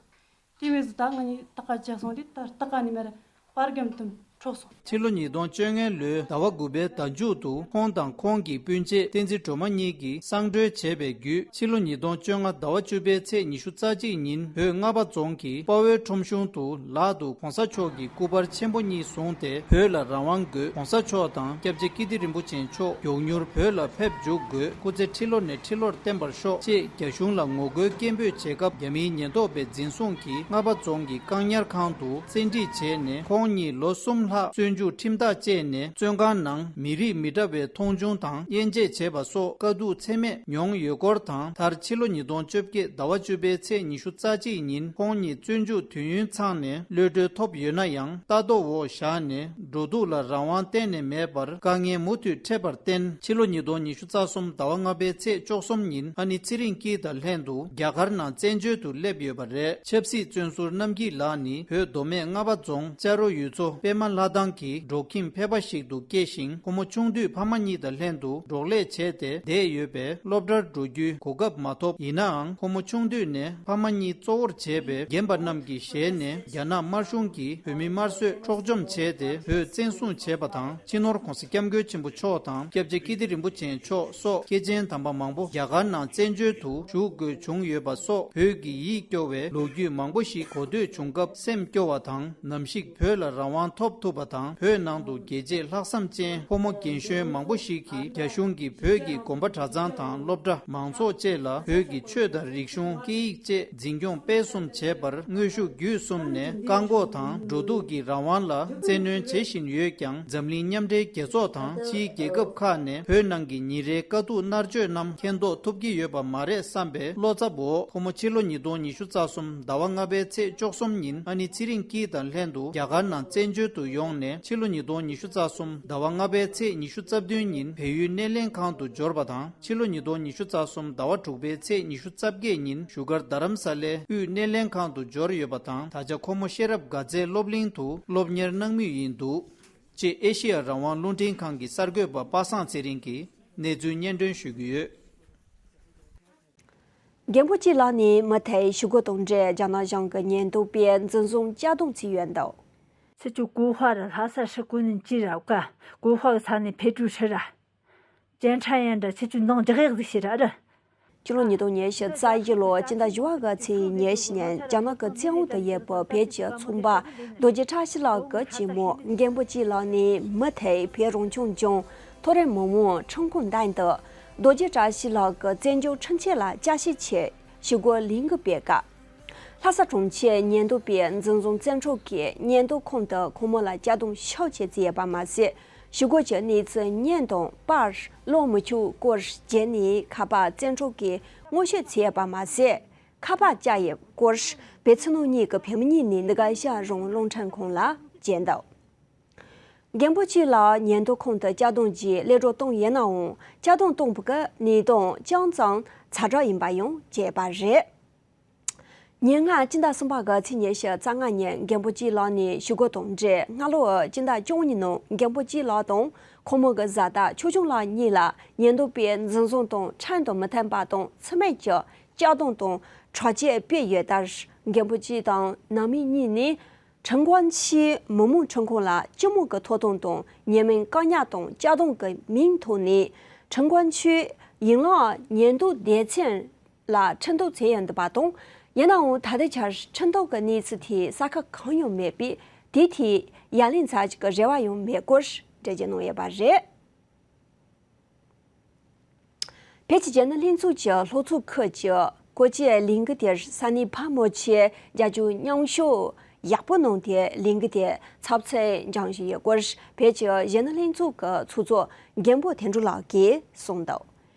གི། དེ་བས་སུ་ད་ང་གཉིས་སྟག་ཁ་ཆགས་སོང་དུས་ད་སྟག་ཁ་ནས་མར་པར་རྒྱམ་དུ་འཕྲོག་སོང་། ཕྱི་ལོ་ཉིས་སྟོང་བཅོ་ལྔ་ལོའི་ཟླ་བ་དགུ་པའི་ཟླ་མཇུག་ཏུ་ཁོང་དང་ཁོང་གི་སྤུན་མཆེད་བསྟན་འཛིན་སྒྲོལ་མ་གཉིས་ཀྱིས་གསང་གྲོལ་བྱས་པའི་བརྒྱུད་ཕྱི་ལོ་ཉིས་སྟོང་བཅོ་ལྔ་ཟླ་བ་བཅུ་པའི་ཚེས་ཉི་ཤུ་རྩ་གཅིག་ཉིན་བོད་རྔ་པ་རྫོང་གི་དཔའ་བོའི་ཁྲོམ་གཞུང་དུ་ལག་ཏུ་༸གོང་ས་མཆོག་གི་སྐུ་པར་ཆེན་པོ་གཉིས་བཟུང་སྟེ་བོད་ལ་རང་དབང་དགོས། ༸གོང་ས་མཆོག་དང་སྐྱབས་རྗེ་ཀིརྟི་རིན་པོ་ཆེ་མཆོག་མགྱོགས་མྱུར་བོད་ལ་ཕེབས་འཇུག་དགོས། སྐུ་ཚེ་ཁྲི་ལོ་ནས་ཁྲི་ལོར་བརྟན་པར་ཤོག་ཅེས་རྒྱ་གཞུང་ལ་ངོ་རྒོལ་སྐད་འབོད་བྱེད་སྐབས་རྒྱ་མིའི་ཉེན་རྟོག་པའི་འཛིན་བཟུང་གིས་རྔ་པ་རྫོང་གི་བཀག་ཉར་ཁང་དུ་བཙན་ཁྲིད་བྱས་ནས་ཁོང་གཉིས་ལོ་གསུམ་ལྷག་བཙོན་འཇུག་ཁྲིམས་ཐག་བཅད་ནས་བཙོན་ཁང་ནང་མི་རིགས་མི་འདྲ་བའི་མཐོང་ཆུང་དང་དབྱེ་འབྱེད་བྱས་པ་སོགས་དཀའ་སྡུག་ཚད་མེད་མྱོང་ཡོད་སྐོར་དང་མཐར་ཕྱི་ལོ་ཉིས་སྟོང་བཅོ་བརྒྱད་ཟླ་བ་བཅུ་པའི་ཚེས་ཉི་ཤུ་རྩ་གཅིག་ཉིན་ཁོང་གཉིས་བཙོན་འཇུག་དུས་ཡུན་ཚང་ནས་གློད་གྲོལ་ཐོབ་ཡོད་ན་ཡང་ལྟ་རྟོག་འོག་བཞག་ནས་འགྲོ་འདུག་ལ་རང་དབང་གཏན་ནས་མེད་པར་དཀའ་ངལ་མུ་མཐུད་འཕྲད་པར་བརྟེན་ཕྱི་ལོ་ཉིས་སྟོང་ཉི་ཤུ་རྩ་གསུམ་ཟླ་བ་ལྔ་པའི་ཚེས་བཅུ་གསུམ་ཉིན་ཨ་ནེ་ཚེ་རིང་སྐྱིད་དང་ལྷན་དུ་རྒྱ་གར་ནང་བཙན་བྱོལ་དུ་སླེབས་ཡོད་པ་རེད། ཆབ་སྲིད་བཙོན་ཟུར་རྣམ་རྒྱལ་ལགས་ནི་བོད་མདོ་སྨད་རྔ་པ་རྫོང་ཅ་རོ་ཡུལ་ཚོ་པད་མ་ལྷ་ཐང་གི་འབྲོག་ཁྱིམ་ཕལ་པ་ཞིག་ཏུ་སྐྱེས་ཤིང་ཁོ་མོ་ཆུང་དུས་ཕ་མ་གཉིས་དང་ལྷན་དུ་འབྲོག་ལས་བྱས་ཏེ་བསྡད་ཡོད་པས་སློབ་གྲྭར་འགྲོ་རྒྱུའི་གོ་སྐབས་མ་ཐོབ། ཡིན་ནའང་ཁོ་མོ་ཆུང་དུས་ནས་ཕ་མ་གཉིས་གཙོ་བོར་བྱས་པའི་རྒན་པ་རྣམས་ཀྱི་ཞལ་ནས་རྒྱ་ནག་དམར་གཞུང་གིས་བོད་མི་དམར་གསོད་འཕྲོག་བཅོམ་བྱས་ཏེ་བོད་བཙན་བཟུང་བྱས་པ་དང་། སྤྱི་ནོར་༸གོང་ས་༸སྐྱབས་མགོན་ཆེན་པོ་མཆོག་དང་སྐྱབས་རྗེ་ཀིརྟི་རིན་པོ་ཆེ་མཆོག་སོགས་སྐྱེས་ཆེན་དམ་པ་མང་པོ་རྒྱ་གར་ནང་བཙན་བྱོལ་དུ་བཞུགས་དགོས་བྱུང་ཡོད་པ་སོགས་བོད་ཀྱི་ཡིད་སྐྱོ་བའི་ལོ་རྒྱུས་མང་པོ་ཞིག་གོ་ཐོས་བྱུང་སྐབས་སེམས་སྐྱོ་བ་དང་། ནམ་ཞིག་བོད་ལ་རང་དབང་ཐོབ་ ཐུབ་པ་དང་། བོད་ནང་དུ་རྒྱལ་གཅེས་ལྷག་བསམ་ཅན་ཕོ་མོ་རྒན་གཞོན་མང་པོ་ཞིག་གིས་རྒྱ་གཞུང་གིས་བོད་ཀྱི་དགོན་པ་གྲྭ་ཚང་དང་སློབ་གྲྭ། མང་ཚོགས་བཅས་ལ་བོད་ཀྱི་ཆོས་དང་རིག་གཞུང་། སྐད་ཡིག་བཅས་འཛིན་སྐྱོང་སྤེལ་གསུམ་བྱས་པར་དངོས་ཤུགས་བརྒྱུད་གསུམ་ནས་བཀག་འགོག་དང་འགྲོ་འདུག་གི་རང་དབང་ལ་བཙན་གནོན་བྱེད་བཞིན་ཡོད་ཀྱང་། འཛམ་གླིང་མཉམ་འབྲེལ་རྒྱལ་ཚོགས་དང་ཕྱིའི་རྒྱལ་ཁབ་ཁག་ནས་བོད་ནང་གི་ཉིན་རེའི་དཀའ་སྡུག་མནར་གཅོད་རྣམས་མཁྱེན་རྟོགས་ཐུབ་ཀྱི་ཡོད་པ་མ་རེད་བསམ་པའི་བློ་འཚབ་འོག་ཁོ་མོ་ཕྱི་ལོ་ཉིས་སྟོང་ཉི་ཤུ་རྩ་གསུམ་ཟླ་བ་ལྔ་པའི་ཚེས་བཅུ་གསུམ་ཉིན་ཨ་ནེ་ཚེ་རིང་སྐྱིད་དང་ལྷན་དུ་རྒྱ་གར་ནང་བཙན་བྱོལ་དུ་ཡོང་ནས། ཕྱི་ལོ་ཉིས་སྟོང་ཉི་ཤུ་རྩ་གསུམ་ཟླ་བ་ལྔ་པའི་ཚེས་ཉི་ཤུ་རྩ་བདུན་ཉིན་བལ་ཡུལ་སྣེ་ལེན་ཁང་དུ་འབྱོར་བ་དང་། ཕྱི་ལོ་ཉིས་སྟོང་ཉི་ཤུ་རྩ་གསུམ་ཟླ་བ་དྲུག་པའི་ཚེས་ཉི་ཤུ་རྩ་བརྒྱད་ཉིན་བཞུགས་སྒར་རྡ་རམ་ས་ལའི་དབུས་སྣེ་ལེན་ཁང་དུ་འབྱོར་ཡོད་པ་དང་། ད་ཆ་ཁོ་མོ་ཤེས་རབ་དགའ་ཚལ་སློབ་གླིང་དུ་སློབ་གཉེར་གནང་མུས་ཡིན་འདུག་ཅེས་ཨེ་ཤེ་ཡ་རང་དབང་རླུང་འཕྲིན་ཁང་གི་གསར་འགོད་པ་པ་སངས་ཚེ་རིང་གིས་གནས་ཚུལ་སྙན་སྒྲོན་ཞུ་གི་ཡོད། རྒན་པོ་སྐྱིད་ལགས་ནས་མུ་མཐུད་ཞི་རྒོལ་དང་འབྲེལ་རྒྱ་ནག་གཞུང་གི་ཉེན་རྟོག་པས་འཛིན་བཟུང་བཅའ་སྡོམ་བྱས་ཡོད་འདུག 是就国画的，拉萨是国人记者个，国画的啥呢？陪主持人，检察院的，是就弄这个事情的。 ཕྱི་ལོ་ཉིས་སྟོང་ཉི་ཤུ་རྩ་བཞི་ལོ་སྤྱི་ཟླ་བཞི་པ་གི་ཚེས་ཉེར་བཞི་ཉིན་རྒྱ་ནག་གི་བཙན་འོག་ཏུ་ཡོད་པའི་བོད་ཀྱི་ཚོང་པ་རྡོ་རྗེ་བཀྲ་ཤིས་ལགས་ཀྱི་གཅེན་མོ་རྒན་པོ་སྐྱིད་ལགས་ནས་མུ་མཐུད་བོད་རང་སྐྱོང་ལྗོངས་མཐོ་རིམ་མི་དམངས་ཁྲིམས་ཁང་མདུན་དུ་རྡོ་རྗེ་བཀྲ་ཤིས་ལགས་ཀྱི་བཙན་བྱོལ་ཁྲིམས་ཆད་ལ་བསྐྱར་ཞིབ་ཆེད་ཞི་རྒོལ་ལས་འགུལ་སྤེལ་སྐབས། ལྷ་ས་གྲོང་ཁྱེར་ཉེན་རྟོག་པས་འཛིན་བཟུང་བཙན་འཕྲོག་གིས་ཉེན་རྟོག་ཁང་དུ་ཁོང་མོ་ལ་བཅའ་སྡོམ་ཤོག་ཅིག་བརྩིས་ཡོད་པ་མ་ཟད། ཞི་རྒོལ་གྱི་གནས་ཚུལ་བརྙན་དང་པར་ཀློག་མི་ཆོག་སྐོར་བརྗོད་ནས་ཁ་པར་བཙན་འཕྲོག་གིས་ངོ་ཤེས་བྱས་ཡོད་པ་མ་ཟད། ཁ་པར་བཅག་ཡོད་སྐོར་བོད་ཕྱི་ནང་གཉིས་ཀྱི་བོད་མི་གཉིས་ནས་འདི་ག་ཤ་རོང་རླུང་འཕྲིན་ཁང་ལ་བརྗོད་འདུག་རྒན་པོ་སྐྱིད་ལགས་ཉེན་རྟོག་ཁང་དུ་བཅའ་སྡོམ་གྱིས་གློད་གྲོལ་བཏང་ཡོད་ནའང་བཅའ་སྡོམ་བཏང་བའི་གནས་སྟངས་ཅུང་ཙམ་ཛ་དྲག་ཡིན་པ་ཡང་བརྗོད་པ་རེད། ཉེར་ལྔ་སྤྱི་ཟླ་གསུམ་པ་གི་ཚེས་ཉི་ཤུ་རྩ་ལྔ་ཉིན་རྒན་པོ་སྐྱིད་ལགས་ནས་ཞི་རྒོལ་དང་འབྲེལ་སྔ་ལོ་སྤྱི་ཟླ་བཅུ་གཉིས་ནང་རྒན་པོ་སྐྱིད་ལགས་དང་ཁོང་མོ་གི་བཟའ་ཟླ་ཆོས་སྐྱོང་ལགས་གཉིས་ལ་ཉེན་རྟོག་པས་འཛིན་བཟུང་དང་ཁྲིམས་དང་མི་མཐུན་པ་དང་འཚེ་མེད་ཀྱི་བཅའ་སྡོམ་དང་ཁྲག་སྐྱོན་སྤེལ་ཡོད་ལྟར། རྒན་པོ་སྐྱིད་དང་ནང་མི་གཉིས་ནས་ཁྲིན་ཀོན་ཆུས་མི་དམངས་ཁྲིམས་ཁང་ལ་སྤྱི་དམངས་ཀྱི་ཐོབ་ཐང་དང་ཉེས་མིང་བཀག་ཉར་དང་བཅའ་སྡོམ་གྱི་མིང་ཐོག་ནས་ཁྲིན་ཀོན་ཆུས་ཡན་ལག་ཉེན་རྟོག་སྡེ་ཚན་ལ་ཁྲིམས་གཏུག་བྱས་ཡོད་འདུག་པ་དང་། ཡིན་ནའང་ད་ལྟའི་ཆར་ཁྲིམས་གཏུག་གི་གནས་ཚུལ་དེ་ས་ཁུལ་གང་ཡང་མེད་པས། དེའི་ཐད་ཡ་ལན་ཚ་ཅིག་གི་རེ་བ་ཡང་མེད་སྐོར་འགྲེལ་བརྗོད་གནང་ཡོད་པ་རེད། བོད་ཀྱི་གཞོན་ནུ་ལྷན་ཚོགས་ཀྱི་ལྷོ་ཕྱོགས་ཁུལ་གྱི་སྐོར་སྐྱོད་ལས་འགུལ་དེར་ས་གནས་ཕ་མོ་ཆེ་རྒྱ་ཇུ་མཉམ་ཞུགས་ཡག་པོ་གནང་སྟེ་ལས་འགུལ་དེ་ཚགས་ཚུད་འགྱངས་བཞིན་ཡོད་སྐོར་བོད་ཀྱི་གཞོན་ནུ་ལྷན་ཚོགས་ཀྱི་ཚོགས་གཙོ་མགོན་པོ་དོན་གྲུབ་ལགས་ཀྱིས་གསུངས་འདུག་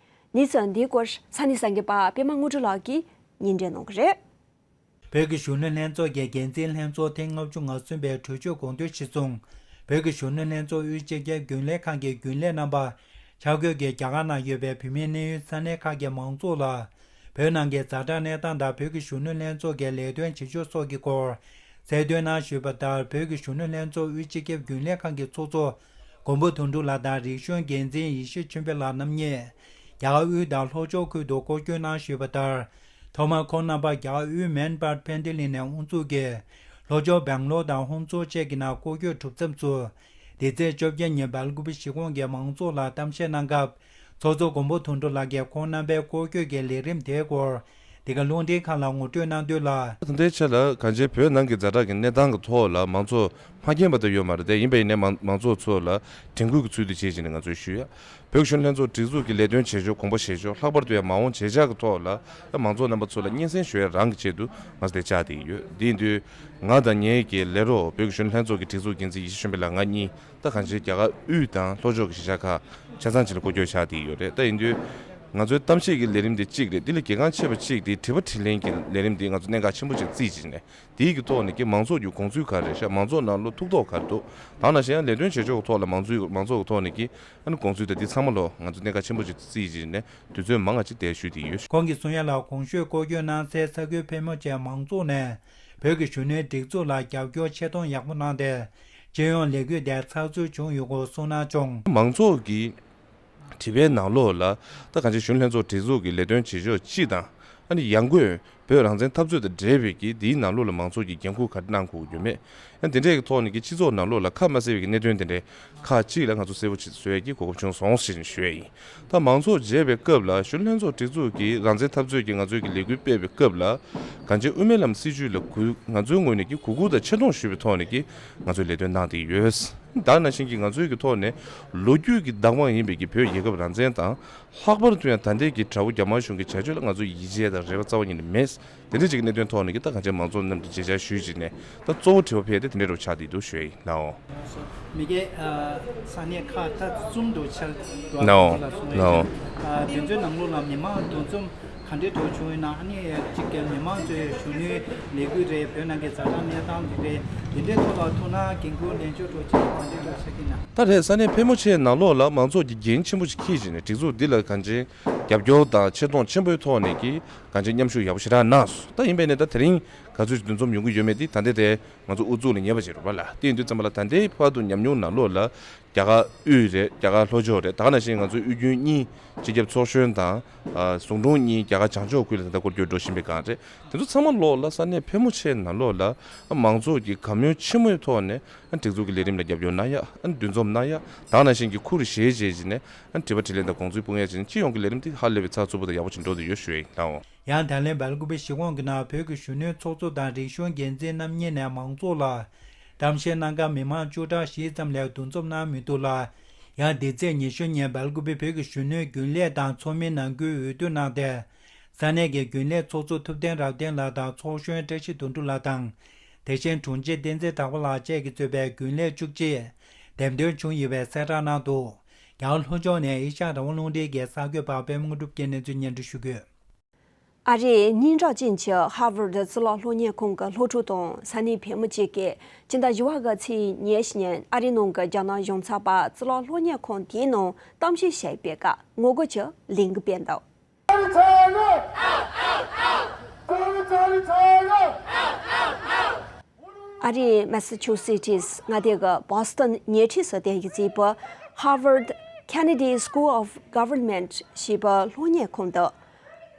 གནས་ཚུལ་འདིའི་སྐོར་ས་གནས་གསར་འགོད་པ་པད་མ་དངོས་གྲུབ་ལགས་ཀྱིས་སྙན་སྒྲོན་གནང་གི་རེད། བོད་ཀྱི་གཞོན་ནུ་ལྷན་ཚོགས་ཀྱི་འགན་འཛིན་ལྷན་ཚོགས་ཐེངས་ལྔ་བཅུ་ང་གསུམ་པའི་གྲོས་ཆོད་དགོངས་དོན་གཞིར་བཟུང་། བོད་ཀྱི་གཞོན་ནུ་ལྷན་ཚོགས་དབུས་སྤྱི་ཁྱབ་རྒྱུན་ལས་ཁང་གི་རྒྱུན་ལས་རྣམ་པ་ཆ་བགོས་ཀྱིས་རྒྱ་གར་ནང་ཡོད་པའི་བོད་མིའི་གནས་ཡུལ་ས་གནས་ཁག་གི་མང་ཚོགས་ལ། བོད་ནང་གི་ཛ་དྲག་གནས་སྟངས་དང་བོད་ཀྱི་གཞོན་ནུ་ལྷན་ཚོགས་ཀྱི་ལས་དོན་བྱེད་ཕྱོགས་སོགས་ཀྱི་སྐོར་གསལ་སྟོན་གནང་ཞུས་པ་ལྟར། བོད་ཀྱི་གཞོན་ནུ་ལྷན་ཚོགས་དབུས་སྤྱི་ཁྱབ་རྒྱུན་ལས་ཁང་གི་ཚོགས་གཙོ་མགོན་པོ་དོན་གྲུབ་ལགས་དང་རིག་གཞུང་འགན་འཛིན་ཡེ་ཤེས་ཆོས་འཕེལ་ལགས་རྣམ་གཉིས་རྒྱ་གར་དབུས་དང་ལྷོ་ཕྱོགས་ཁུལ་དུ་སྐོར་སྐྱོད་གནང་ཞུས་པ་ལྟར། ཐོག་མར་ཁོང་རྣམ་པ་རྒྱ་གར་དབུས་མན་པར་ཕན་ཏི་ལི་ནས་དབུ་འཛུགས་ཀྱིས་ལྷོ་ཕྱོགས་སྦེང་ལོར་དང་ཧོན་སུར་བཅས་ཀྱི་ནང་སྐོར་སྐྱོད་གྲུབ་མཚམས་སུ། འདི་ཚེས་བཅོ་བརྒྱད་ཉིན་སྦེལ་ཀུ་པེ་གཞིས་ཁོངས་ཀྱི་མང་ཚོགས་ལ་གཏམ་བཤད་གནང་སྐབས། ཚོགས་གཙོ་མགོན་པོ་དོན་གྲུབ་ལགས་ཀྱིས་ཁོང་རྣམ་པའི་སྐོར་སྐྱོད་ཀྱི་ལས་རིམ་དེའི་སྐོར་འདི་ག་རླུང་འཕྲིན་ཁང་ལ་ངོ་སྤྲོད་གནང་དོན་ལ། ད་ལྟའི་ཆ་ལ་གང་ཅིའི་བོད་ནང་གི་ཛ་དྲག་གི་གནས་སྟངས་ཀྱི་ཐོག་ལ་མང་ཚོགས་མ་མཁྱེན་པ་དེ་ཡོད་མ་རེད་དེ། ཡིན་པ་ཡིན་ནའི་མང་མང་ཚོགས་ཚོ་ལ་དྲན་སྐུལ་གྱི་ཚུལ་དུ་བྱེད་ཅིང་ནས་ང་ཚོས་ཞུ་ཡ། བོད་ཀྱི་གཞོན་ནུ་ལྷན་ཚོགས་སྒྲིག་འཛུགས་ཀྱི་ལས་དོན་བྱེད་ཕྱོགས་གོང་བུ་གཞིར་བཞག་ལྷག་པར་དུ་ཡང་མ་འོངས་བྱེད་འཆར་གྱི་ཐོག་ལ་མང་ཚོགས་རྣམ་པ་ཚོ་ལ་སྙན་སེང་ཞུ་ཡ་རང་གི་ཆེད་དུ་ང་ཚོ་དེ་བཅར་བསྡད་ཀྱི་ཡོད། དེ་ཡིན་དུས་ང་དང་ངའི་གི་ལས་རོགས་བོད་ཀྱི་གཞོན་ནུ་ལྷན་ཚོགས་ཀྱི་སྒྲིག་འཛུགས་འགན་འཛིན་ཡེ་ཤེས་ཆོས་འཕེལ་ལགས་ང་གཉིས་ད་གང་ཅིའི་རྒྱ་གར་དབུས་དང་ལྷོ་ཕྱོགས་ཀྱི་གཞིས་ཆགས་ཁག་ཆ་ཚང་ཅིག་ལ་སྐོར་སྐྱོད་བཅར་བསྡད་ཀྱི་ཡོད་རེད། ད་ཡིན་དུས་ང་ཚོའི་གཏམ་བཤད་ཀྱི་ལས་རིམ་དེ་གཅིག་རེད། དེ་ལས་གལ་འགངས་ཆེ་བ་གཅིག་དེ་དྲི་བ་དྲིས་ལན་གྱི་ལས་རིམ་དེ་ང་ཚོ་གནད་འགག་ཆེན་པོ་ཅིག་བརྩིས་བྱས་ནས། དེའི་གི་ཐོག་ནས་ཀྱི་མང་ཚོགས་ཀྱི་དགོངས་ཚུལ་ག་རེ་རེད་ཤག་མང་ཚོགས་ནང་ལོགས་ཐུགས་དོགས་ག་རེ་འདུག་ད་ནང་བཞིན་ཡང་ལས་དོན་བྱེད་ཕྱོགས་ཀྱི་ཐོག་ལ་མང་ཚོགས་མང་ཚོགས་ཀྱི་ཐོག་ནས་ཀྱི་ཨ་ནི་དགོངས་ཚུལ་དང་དེ་ཚང་མ་ལོ་ང་ཚོ་གནད་འགག་ཆེན་པོ་ཅིག་བརྩིས་བྱས་ནས་དུས་ཚོད་མང་བ་ཅིག་དེ་ཞུས་བསྡད་ཡོད། ཁོང་གིས་གསུང་ཡ་ལ། གོང་ཞུས་སྐོར་སྐྱོད་གནང་སའི་ས་ཁུལ་ཕལ་མོ་ཆེའི་མང་ཚོགས་ནས་བོད་ཀྱི་གཞོན་ནུའི་སྒྲིག་འཛུགས་ལ་རྒྱབ་སྐྱོར་ཆེ་མཐོང་ཡག་པོ་གནང་སྟེ། སྤྱི་ཡོངས་ལས་འགུལ་དེ་ཚགས་ཚུད་བྱུང་ཡོད་སྐོར་གསུངས་གནང་བྱུང་། མང་ཚོགས་ཀྱི་དྲི་བའི་ནང་ལོགས་ལ་ད་གང་ཅི་གཞོན་ལྷན་ཚོགས་སྒྲིག་འཛུགས་ཀྱི་ལས་དོན་བྱེད་ཕྱོགས་སྤྱི་དང་ཨ་ནི་ཡང་སྒོས་ བོད་རང་བཙན་འཐབ་རྩོད་དང་འབྲེལ་བའི་གི་དེའི་ནང་ལོགས་ལ་མང་ཚོགས་ཀྱིས་འགན་འཁུར་ག་རེ་གནང་དགོས་ཀྱི་ཡོད་མེད། ཡང་དེ་འདྲའི་གི་ཐོག་ནས་ཀྱི་སྤྱི་ཚོགས་ནང་ལོགས་ལ་ཁ་མ་གསལ་བའི་གི་གནད་དོན་དེ་འདྲའི་ཁག་ཅིག་ལ་ང་ཚོ་གསལ་པོ་ཅིག་བཟོ་ཡས་ཀྱི་གོ་སྐབས་བྱུང་སོང་ཞེས་ནས་ཞུ་ཡས་ཡིན། ད་མང་ཚོགས་མཇལ་བའི་སྐབས་ལ་གཞོན་ལྷན་ཚོགས་སྒྲིག་འཛུགས་ཀྱི་རང་བཙན་འཐབ་རྩོད་ཀྱི་ང་ཚོའི་གི་ལས་འགུལ་སྤེལ་བའི་སྐབས་ལ་གངས་ཅན་དབུ་མའི་ལམ་སྲིད་བྱུས་ལ་གུ་ང་ཚོའི་ངོས་ནས་ཀྱི་གུས་བཀུར་དང་ཆེ་མཐོང་ཞུ་བའི་ཐོག་ནས་ཀྱི་ང་ཚོའི་ལས་དོན་གནང་བསྡད་ཡོད། ད་ནང་བཞིན་གྱི་ང་ཚོའི་གི་ཐོག་ནས་ལོ་རྒྱུས་ཀྱི་བདག་དབང་ཡིན་པའི་གི་བོད་རྒྱལ་ཁབ་རང་བཙན་དང་། ལྷག་པར་དུ་ཡང་ད་ལྟའི་གི་དྲག་པོ་རྒྱ་དམར་གཞུང་གི་བྱ་སྤྱོད་ལ་ང་ཚོ་ཡིད་ཆེས་དང་རེ་བ་རྩ་བ་ཉིད་ནས་མེད། དེ་འདྲ་ཅིག་གི་གནད་དོན་ཐོག་ནས་ཀྱི་ད་གང་ཅི་མང་ཚོགས་རྣམས་ཀྱིས་མཇལ་བཅར་ཞུས་བྱས་ནས་ད་གཙོ་བོ་དྲི་བ་ཕེབས་ཏེ་དེ་འདྲ་རུ་ཆགས་བསྡད་འདུག་ཞུ་ཡ་ཡིན་ནའོ། མི་སྒེར་ས་གནས་ཁག་ད་གསུམ་དུ་ཆགས་འདུག་ནའོ། ལ་གསུངས་ནའོ། ཡོད། དེ་ཚོའི་ནང་ལོགས་ལ་མི་མང་འདུ་འཛོམས་ག་འདྲའི་འགྲོ་བྱུང་ཡོད་ན། ཨ་ནི་གཅིག་གི་མི་མང་ཚོའི་གཞོན་ནུའི་ལས་འགུལ་རེད། བོད་ནང་གི་ཛ་དྲག་གནས་སྟངས་དེ་རེད། དེ་འདྲའི་ཐོག་ལ་ཐུགས་སྣང་འགན་འཁུར་ལེན་ཕྱོགས་འགྲོ་ཆེད་ག་འདྲའི་འགྲོ་ཆགས་ཀྱི་ན། ད་རེས་ས་གནས་ཕལ་མོ་ཆེའི་ནང་ལོགས་ལ་མང་ཚོགས་ཀྱིས་འགན་ཆེན་པོ་ཞིག་འཁྱེར་བྱས་ནས་སྒྲིག་འཛུགས་འདི་ལ་གང་ཅི་རྒྱབ་སྐྱོར་དང་ཆེ་མཐོང་ཆེན་པོའི་ཐོག་ནས་ཀྱི་གང་ཅི་མཉམ་ཞུགས་ཡག་པོ་ཞེ་དྲག་གནང་སོང་། ད་ཡིན་པས་ནས་ད་དེ་རིང་ག་ཚོད་ཅིག་འདུ་འཛོམས་ཡོང་གི་ཡོད་མེད་དེ་ད་ལྟའི་དེ་ང་ཚོ་ཨུ་ཚུགས་ལ་ཉེ་བ་ཞིག་རེད་པ་ལ། དེ་ཡིན་དུས་ཙམ་པ་ལ་ད་ལྟའི་བར་དུ་ཉམས་མྱོང་ནང་ལོགས་ལ་རྒྱ་གར་དབུས་རེད། རྒྱ་གར་ལྷོ་ཕྱོགས་རེད། ད་ག་ནང་བཞིན་ང་ཚོའི་དབུས་རྒྱུན་གཉིས་སྤྱི་ཁྱབ་ཚོགས་གཞོན་དང་། ཨ། ཟུང་དྲུང་གཉིས་རྒྱ་གར་བྱང་ཕྱོགས་ཁུལ་ལ་ད་ལྟ་སྐོར་སྐྱོད་འགྲོ་བཞིན་པའི་སྒང་རེད། དེ་ཚོ་ཚང་མ་ལོགས་ལ་ས་གནས་ཕལ་མོ་ཆེའི་ནང་ལོགས་ལ་མང་ཚོགས་ཀྱིས་དགའ་མོས་ཆེན་མོའི་ཐོག་ནས་སྒྲིག་འཛུགས་ཀྱི་ལས་རིམ་ལ་རྒྱབ་སྐྱོར་གནང་ཡ། འདུ་འཛོམས་གནང་ཡ། ད་ག་ནང་བཞིན་གྱི་ཁུར་བཞེས་བྱས་བྱས་ནས་དྲི་བ་དྲིས་ལན་དང་དགོངས་ཚུལ་སྤུངས་ཡ་བྱས་ནས་སྤྱི་ཡོངས་ཀྱི་ལས་རིམ་དེ་ཧ་ལས་པའི་ཚགས་ཚུད་པོ་དང་ཡག་པོ་ཅིག་འགྲོ་བསྡད་ཡོད་ཞུ་ཡ་ཡིན་ལགས། ཡང་ད་ལན་སྦེལ་ཀུ་པེ་གཞིས་ཁོངས་ཀྱི་ནང་བོད་ཀྱི་གཞོན་ནུའི་ཚོགས་གཙོ་དང་རིག་གཞུང་འགན་འཛིན་རྣམ་གཉིས་ནས་མང་ཚོགས་ལ་གཏམ་བཤད་གནང་སྐབས་མི་མང་བཅུ་ཕྲག་བཞི་ཙམ་ལས་འདུ་འཛོམས་གནང་མི་འདུག་ལ། ཡང་འདི་ཚེས་ཉི་ཤུ་ཉིན་སྦེལ་ཀུ་པེ་བོད་ཀྱི་གཞོན་ནུའི་རྒྱུན་ལས་དང་ཚོགས་མི་ནང་ཁུལ་འོས་བསྡུ་གནང་སྟེ། ས་གནས་ཀྱི་རྒྱུན་ལས་ཚོགས་གཙོ་ཐུབ་བསྟན་རབ་བརྟན་ལགས་དང་ཚོགས་གཞོན་བཀྲ་ཤིས་དོན་གྲུབ་ལགས་དང་། དེ་བཞིན་དྲུང་ཆེ་བསྟན་འཛིན་གྲགས་པ་ལགས་བཅས་ཀྱིས་གཙོས་པའི་རྒྱུན་ལས་བཅུ་གཅིག་འདེམས་ཐོན་བྱུང་ཡོད་པའི་གསལ་བསྒྲགས་གནང་འདུག། ཡང་ལྷོ་ཕྱོགས་ནས་ཨེ་ཤ་ཡ་རང་དབང་རླུང་འཕྲིན་གྱི་གསར་འགོད་པ་པད་མ་དངོས་གྲུབ་ཀྱིས་གནས་ཚུལ་སྙན་སྒྲོན་ཞུ་གི་ཡོད། ཨ་རིའི་སྙན་གྲགས་ཅན་གྱི་ཧར་ཝར་ཌི་གཙུག་ལག་སློབ་གཉེར་ཁང་གི་སློབ་ཕྲུག་དང་ས་གནས་བོད་མི་བཅས་ཀྱིས་སྤྱི་ཟླ་བཞི་པ་གི་ཚེས་ཉེར་བཞི་ཉིན་ཨ་རིའི་ནང་གི་རྒྱ་ནག་གཞུང་ཚབ་པ་གཙུག་ལག་སློབ་གཉེར་ཁང་དེའི་ནང་གཏམ་བཤད་བྱས་པའི་སྐབས་ངོ་རྒོལ་གྱི་ལས་འགུལ་སྤེལ་འདུག། ཨ་རིའི་མེ་སི་ཆུ་སི་ཊི་སི་མངའ་སྡེ་གི་བོ་སི་ཊོན་ཉེ་འཁྲིས་སུ་རྟེན་གཞི་བྱས་པའི་Harvard Kennedy School of Government ཞེས་པའི་སློབ་གཉེར་ཁང་དུ།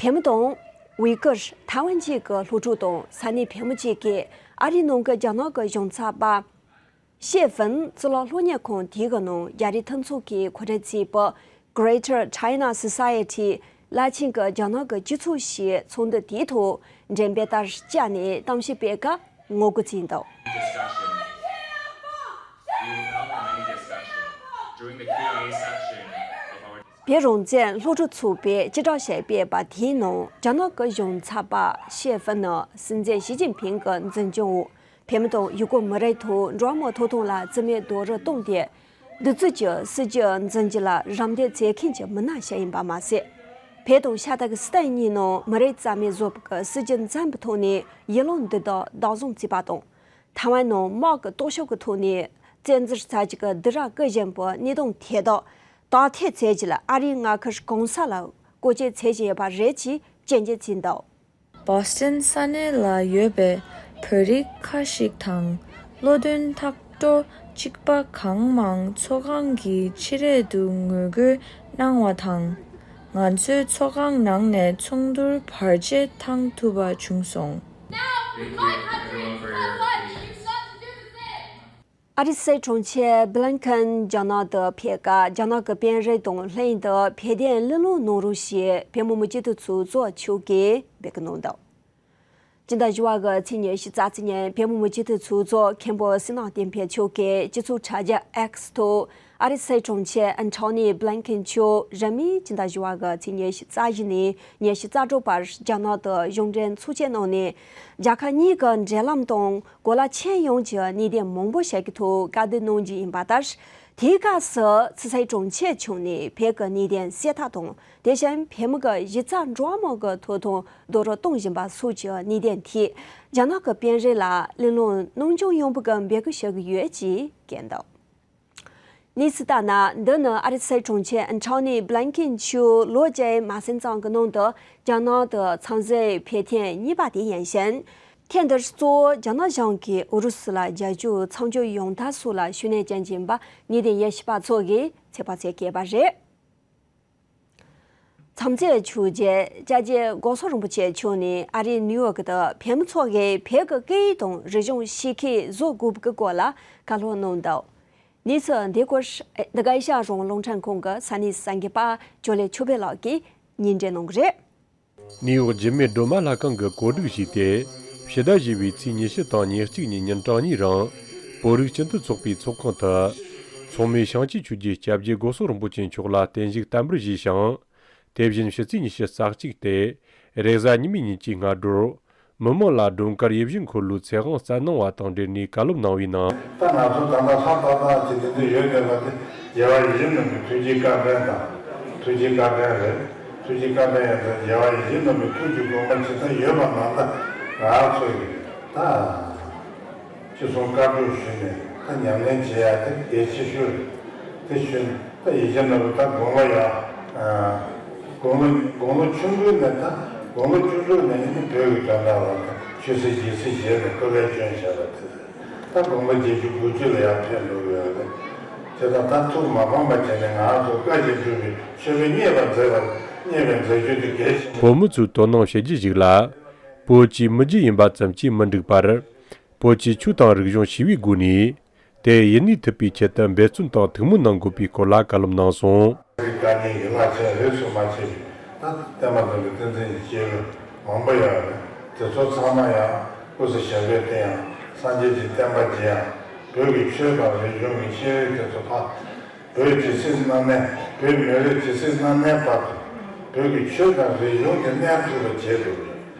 བོད་མི་དང་ཝི་ཀུར་ཐའེ་ཝན་བཅས་ཀྱི་སློབ་ཕྲུག་དང་ས་གནས་བོད་མི་བཅས་ཀྱིས་ཨ་རིའི་ནང་གི་རྒྱ་ནག་གི་གཞུང་ཚབ་པ་ཤེ་ཧྥིན་གཙུག་ལག་སློབ་གཉེར་ཁང་དེ་གི་ནང་རྒྱ་རིགས་མཐུན་ཚོགས་ཀྱིས་གོ་སྒྲིག་བྱས་པའི་Greater China Society བླ་ཆེན་གྱི་རྒྱ་ནག་གི་སྤྱི་ཚོགས་ཞེས་ཚོགས་འདུ་དེའི་ཐོག་འགྲེམས་སྤེལ་ལྟར་བཅར་ནས་གཏམ་བཤད་སྤེལ་སྐབས་ངོ་རྒོལ་བྱས་འདུག། བོད་རང་བཙན་སློབ་ཕྲུག་ཚོགས་པས་སྤྱི་བསྒྲགས་ཞིག་སྤེལ་བ་དེའི་ནང་རྒྱ་ནག་གི་གཞུང་ཚབ་པ་ཤེ་ཧྥིན་ནི་སྲིད་འཛིན་ཞི་ཅིན་ཕིང་གི་འཛིན་སྐྱོང་འོག་བོད་མི་དང་ཡུ་གུར་མི་རིགས་ཐོག་འགྲོ་བ་མིའི་ཐོབ་ཐང་ལ་བརྩི་མེད་རྡོག་རོལ་བཏང་སྟེ། འདི་ཚོད་ཀྱི་སྲིད་ཇུས་འཛིན་རྒྱུ་ལ་རམ་འདེགས་བྱེད་མཁན་གྱི་མི་སྣ་ཞིག་ཡིན་པ་མ་ཟད། བོད་དང་ཤ་སྟག་གི་སི་ཏན་གཉིས་ནང་མི་རིགས་རྩ་མེད་བཟོ་བའི་སྲིད་ཇུས་འཛིན་པའི་ཐོག་ནས་ཡུལ་ལུང་འདི་དག་བདག་བཟུང་བྱས་པ་དང་། ཐའེ་ཝན་ནང་དམག་གི་ལྟོགས་ཤུགས་ཀྱི་ཐོག་ནས་བཙན་འཛུལ་བྱ་རྒྱུ་གི་སྡིགས་ར་བསྐུལ་བཞིན་པའི་གནས་སྟངས་དེ་དག་དག་ཐེར་བྱེད་རྒྱུ་ལ་ཨ་རིའི་མངའ་ཁུལ་གང་ས་ལ་བཀོལ་སྤྱོད་བྱེད་བཞིན་ཡོད་པ་རེད་ཅེས་སྐྱོན་བརྗོད་བྱས་འདུག། བྷོ་སི་ཊོན་ས་གནས་ལ་ཡོད་པའི་བོད་རིགས་ཁག་ཅིག་དང་བློ་འདོན་ཐག་གཅོད་གཅིག་པ་གང་མང་ཚོགས་ཁང་གི་ཕྱི་རོལ་དུ་ངོ་རྒོལ་གནང་བ་དང་། ང་ཚོའི་ཚོགས་ཁང་ནང་ནས་ཚོགས་འདུར་བར་ཆད་བཏང་ཐུབ་པ་བྱུང་སོང་། ཨ་རིའི་སྲིད་དྲུང་ཆེ་བྷི་ལིན་ཁེན་རྒྱ་ནག་ཏུ་ཕེབས་སྐབས་རྒྱ་ནག་གི་དཔོན་རིགས་དང་ལྷན་དུ་བོད་དོན་གླེང་སློང་གནང་རོགས་ཞེས་བོད་མི་མང་སྤྱི་འཐུས་ཚོགས་གཙོ་མཆོག་གིས་འབོད་སྐུལ་གནང་འདུག། སྤྱི་ཟླ་བཞི་པ་གི་ཚེས་ཉི་ཤུ་རྩ་གཅིག་ཉིན་བོད་མི་མང་སྤྱི་འཐུས་ཚོགས་གཙོ་མཁན་པོ་བསོད་ནམས་བསྟན་འཕེལ་མཆོག་གིས་སྤྱི་ཚོགས་དྲ་རྒྱ་X ཐོག་ཨ་རིའི་སྲིད་དྲུང་ཆེ་ཨན་ཐོ་ནི་བྷི་ལིན་ཁེན་མཆོག་རིང་མིན་སྤྱི་ཟླ་བཞི་པ་གི་ཚེས་ཉི་ཤུ་རྩ་བཞི་ནས་ཉི་ཤུ་རྩ་དྲུག་བར་རྒྱ་ནག་ཏུ་གཞུང་འབྲེལ་ཚོགས་ཆེན་གནང་ནས། རྒྱལ་ཁབ་གཉིས་ཀྱི་འབྲེལ་ལམ་དང་གོ་ལ་ཁྱོན་ཡོངས་ཀྱི་གནད་དོན་མང་པོ་ཞིག་གི་ཐོག་བཀའ་བསྡུར་གནང་རྒྱུ་ཡིན་པ་ལྟར། དེའི་སྐབས་སུ་ཕྱི་སྲིད་དྲུང་ཆེ་མཆོག་ནས་བོད་ཀྱི་གནད་དོན་སེལ་ཐབས་དང་། དེ་བཞིན་བོད་མི་གི་གཞི་རྩ་འགྲོ་བ་མི་གི་ཐོབ་ཐང་རྡོག་རོལ་གཏོང་བཞིན་པ་སོགས་ཀྱི་གནད་དོན་ཐད་རྒྱ་ནག་གི་དཔོན་རིགས་ལ་གླེང་སློང་གནང་སྐྱོང་ཡོང་བའི་འབོད་སྐུལ་ཞུ་གི་ཡོད་ཅེས་བཀོད་འདུག། གནས་ཚུལ་ལྟར་ན། འདི་ནི་ཨ་རིའི་སྲིད་དྲུང་ཆེ་ཨན་ཐོ་ནི་བྷི་ལིན་ཁེན་མཆོག་ལོ་བརྒྱའི་མ་ཟིན་ཙམ་གྱི་ནང་དུ་རྒྱ་ནག་ཏུ་འཚམས་གཟིགས་ཕེབས་ཐེངས་གཉིས་པ་དེ་ཡིན་ཞིང་། ཐེངས་འདིར་གཙོ་བོ་རྒྱ་ནག་གཞུང་གིས་ཨུ་རུ་སུ་ལ་རྒྱབ་སྐྱོར་མཚམས་འཇོག་ཡོང་ཐབས་སོགས་ལ་ཤུགས་སྣོན་བསྐྱོན་གྱིན་པ་ངེས་གཏན་ཡེ་ཤེས་པ་ཚོ་གིས་ཚོད་དཔག་བྱེད་དགོས་པ་རེད། དམ་རྫས་ཆོས་རྗེ་སྐྱབས་རྗེ་སྒོ་གསུམ་རིན་པོ་ཆེ་མཆོག་ནས་ཨ་རིའི་ནིའུ་ཡོག་གི་བོད་མི་ཚོགས་ཀྱིས་བོད་ཀྱི་སྐད་ཡིག་དང་རིག་གཞུང་གཞིས་ཁའི་བཟོ་དགོས་པའི་སྐོར་ལ་བཀའ་སློབ་གནང་འདུག་གནས་ཚུལ་འདི་སྐོར་འདི་ག་ཨེ་ཤ་ཡ་རང་དབང་རླུང་འཕྲིན་ཁང་གི་ས་གནས་གསར་འགོད་པ་ཇོ་ལེ་ཆོས་འཕེལ་ལགས་ཀྱིས་སྙན་སྒྲོན་གནང་གི་རེད། ནིའུ་ཡོག་འཇིགས་མེད་སྒྲོལ་མ་ལྷ་ཁང་གིས་གོ་སྒྲིག་བྱས་ཏེ། ཕྱི་ཟླ་བཞི་པའི་ཚེས་ཉི་ཤུ་དང་ཉེར་གཅིག་ཉིན་ཉིན་གྲངས་གཉིས་རིང་། བོད་རིགས་སྤྱི་མཐུན་ཚོགས་པའི་ཚོགས་ཁང་དུ། མཚོ་སྔོན་ཤང་སྐྱིད་ཆོས་རྗེ་སྐྱབས་རྗེ་སྒོ་གསུམ་རིན་པོ་ཆེ་མཆོག་ལ་བརྟན་བཞུགས་བསྟར་འབུལ་བཞེས་ཤིང་། དེ་བཞིན་ཕྱི་ཚེས་ཉི་ཤུ་རྩ་གཅིག་སྟེ། རེས་གཟའ་ཉི་མའི་ཉིན་གྱི་སྔ་དྲོར། མི་མང་ལ་སྒྲོལ་དཀར་ཡིད་བཞིན་འཁོར་ལོའི་ཚེ་དབང་སྩལ་གནང་བ་དང་འབྲེལ་ནས་བཀའ་སློབ་གནང་བའི་ནང་། ད་ང་ཚོ་ད་ལྟ་ལྷ་ཏག་ཏག་བྱེད་དེ་འདི་ཡོད་བསྡད་པ་དེ་རྒྱལ་བ་ཡིད་བཞིན་ནོར་བུའི་ཐུགས་ཀྱི་བཀའ་དྲིན་དང་། ཐུགས་ཀྱི་བཀའ་དྲིན་རེད། ཐུགས་ཀྱི་བཀའ་དྲིན་ཡོད་ཚད་རྒྱལ་བ་ཡིད་བཞིན་ནོར་བུའི་ཐུགས་ཀྱི་དགོངས་པ་ཇི་ལྟར་ཡོད་པ་ནང་ལྟར་ང་ཚོ་ཡིས་ད། ཅི་གསུང་བཀའ་སྒྲུབ་ཞུས་ནས་ད་ཉམས་ལེན་བྱེད་ཡ་དེ་གལ་ཆེ་ཤོས་རེད། དེ་ཞུས་ནས་ད་ཡིད་བཞིན་ནོར་བུ་ད་དགུང་ལོ་ཡང་དགུང་ལོ་དགུང་ལོ་ཆུང་དུས་ནས་ད་དགུང་ལོ་བཅུ་དྲུག་ནས་ནི་བོད་ཀྱི་དོན་དག་ལ་ད་ཆོས་སྲིད་རྒྱལ་སྲིད་བཞེས་ནས་སྐུ་ལས་བསྐྱོན་བྱས་པ་དེ་རེད། ད་དགུང་ལོ་བརྒྱད་ཅུ་དགུ་བཅུ་ལ་ཡང་ཕེབས་འགྲོ་གི་ཡོད་རེད། དེ་དང་ད་ཐུགས་མ་ཕམ་པ་བྱས་ནས་ང་ཚོ་བཀའ་བཞིན་སྒྲུབ་པའི་ཆོས་པའི་མཉེས་པ་མཛད་པ་མཉེས་པའི་མཛད་རྒྱུ་དེ་གལ་ཆེན་པོ། བོད་མི་ཚོས་དོ་སྣང་བྱེད་རྒྱུ་ཞིག་ལ། བོད་ཀྱི་མི་རྒྱུད་ཡིན་པ་ཙམ་གྱིས་མི་འགྲིག་པར། བོད་ཀྱི་ཆོས་དང་རིག་གཞུང་ཞི་བའི་སྒོ་ནས། དེ་ཡུན་གནས་ཐུབ་པའི་ཆེད་དུ་འབད་བརྩོན་དང་ཐུགས་སྨོན་གནང་དགོས་པའི་སྐོར་ལ་བཀའ་སློབ་གནང་སོང་། རིགས་དཀའ་ངལ་གྱི་བླ་ཆེན་རིས་སུ་མ་ཆད་པའི་ད་བསྟན་པ་འཛིན་པའི་བསྟན་འཛིན་གྱི་སྐྱེས་བུ་མང་པོ་ཡོད་རེད། དེ་ཚོ་ཚང་མ་ཡང་སྐུ་ཚེ་ཞབས་པད་བརྟན་ཡང་སངས་རྒྱས་ཀྱི་བསྟན་པ་རྒྱས་ཡང་བོད་ཀྱི་ཆོས་དང་རིག་གཞུང་གི་ཤེས་རིག་དེ་ཚོ་ཕར། བོད་ཇི་སྲིད་གནས་ནས་བོད་མི་རིགས་ཇི་སྲིད་གནས་ནས་བར་དུ་བོད་ཀྱི་ཆོས་དང་རིག་གཞུང་དེ་གནས་ཐུབ་པ་བྱེད་དགོས།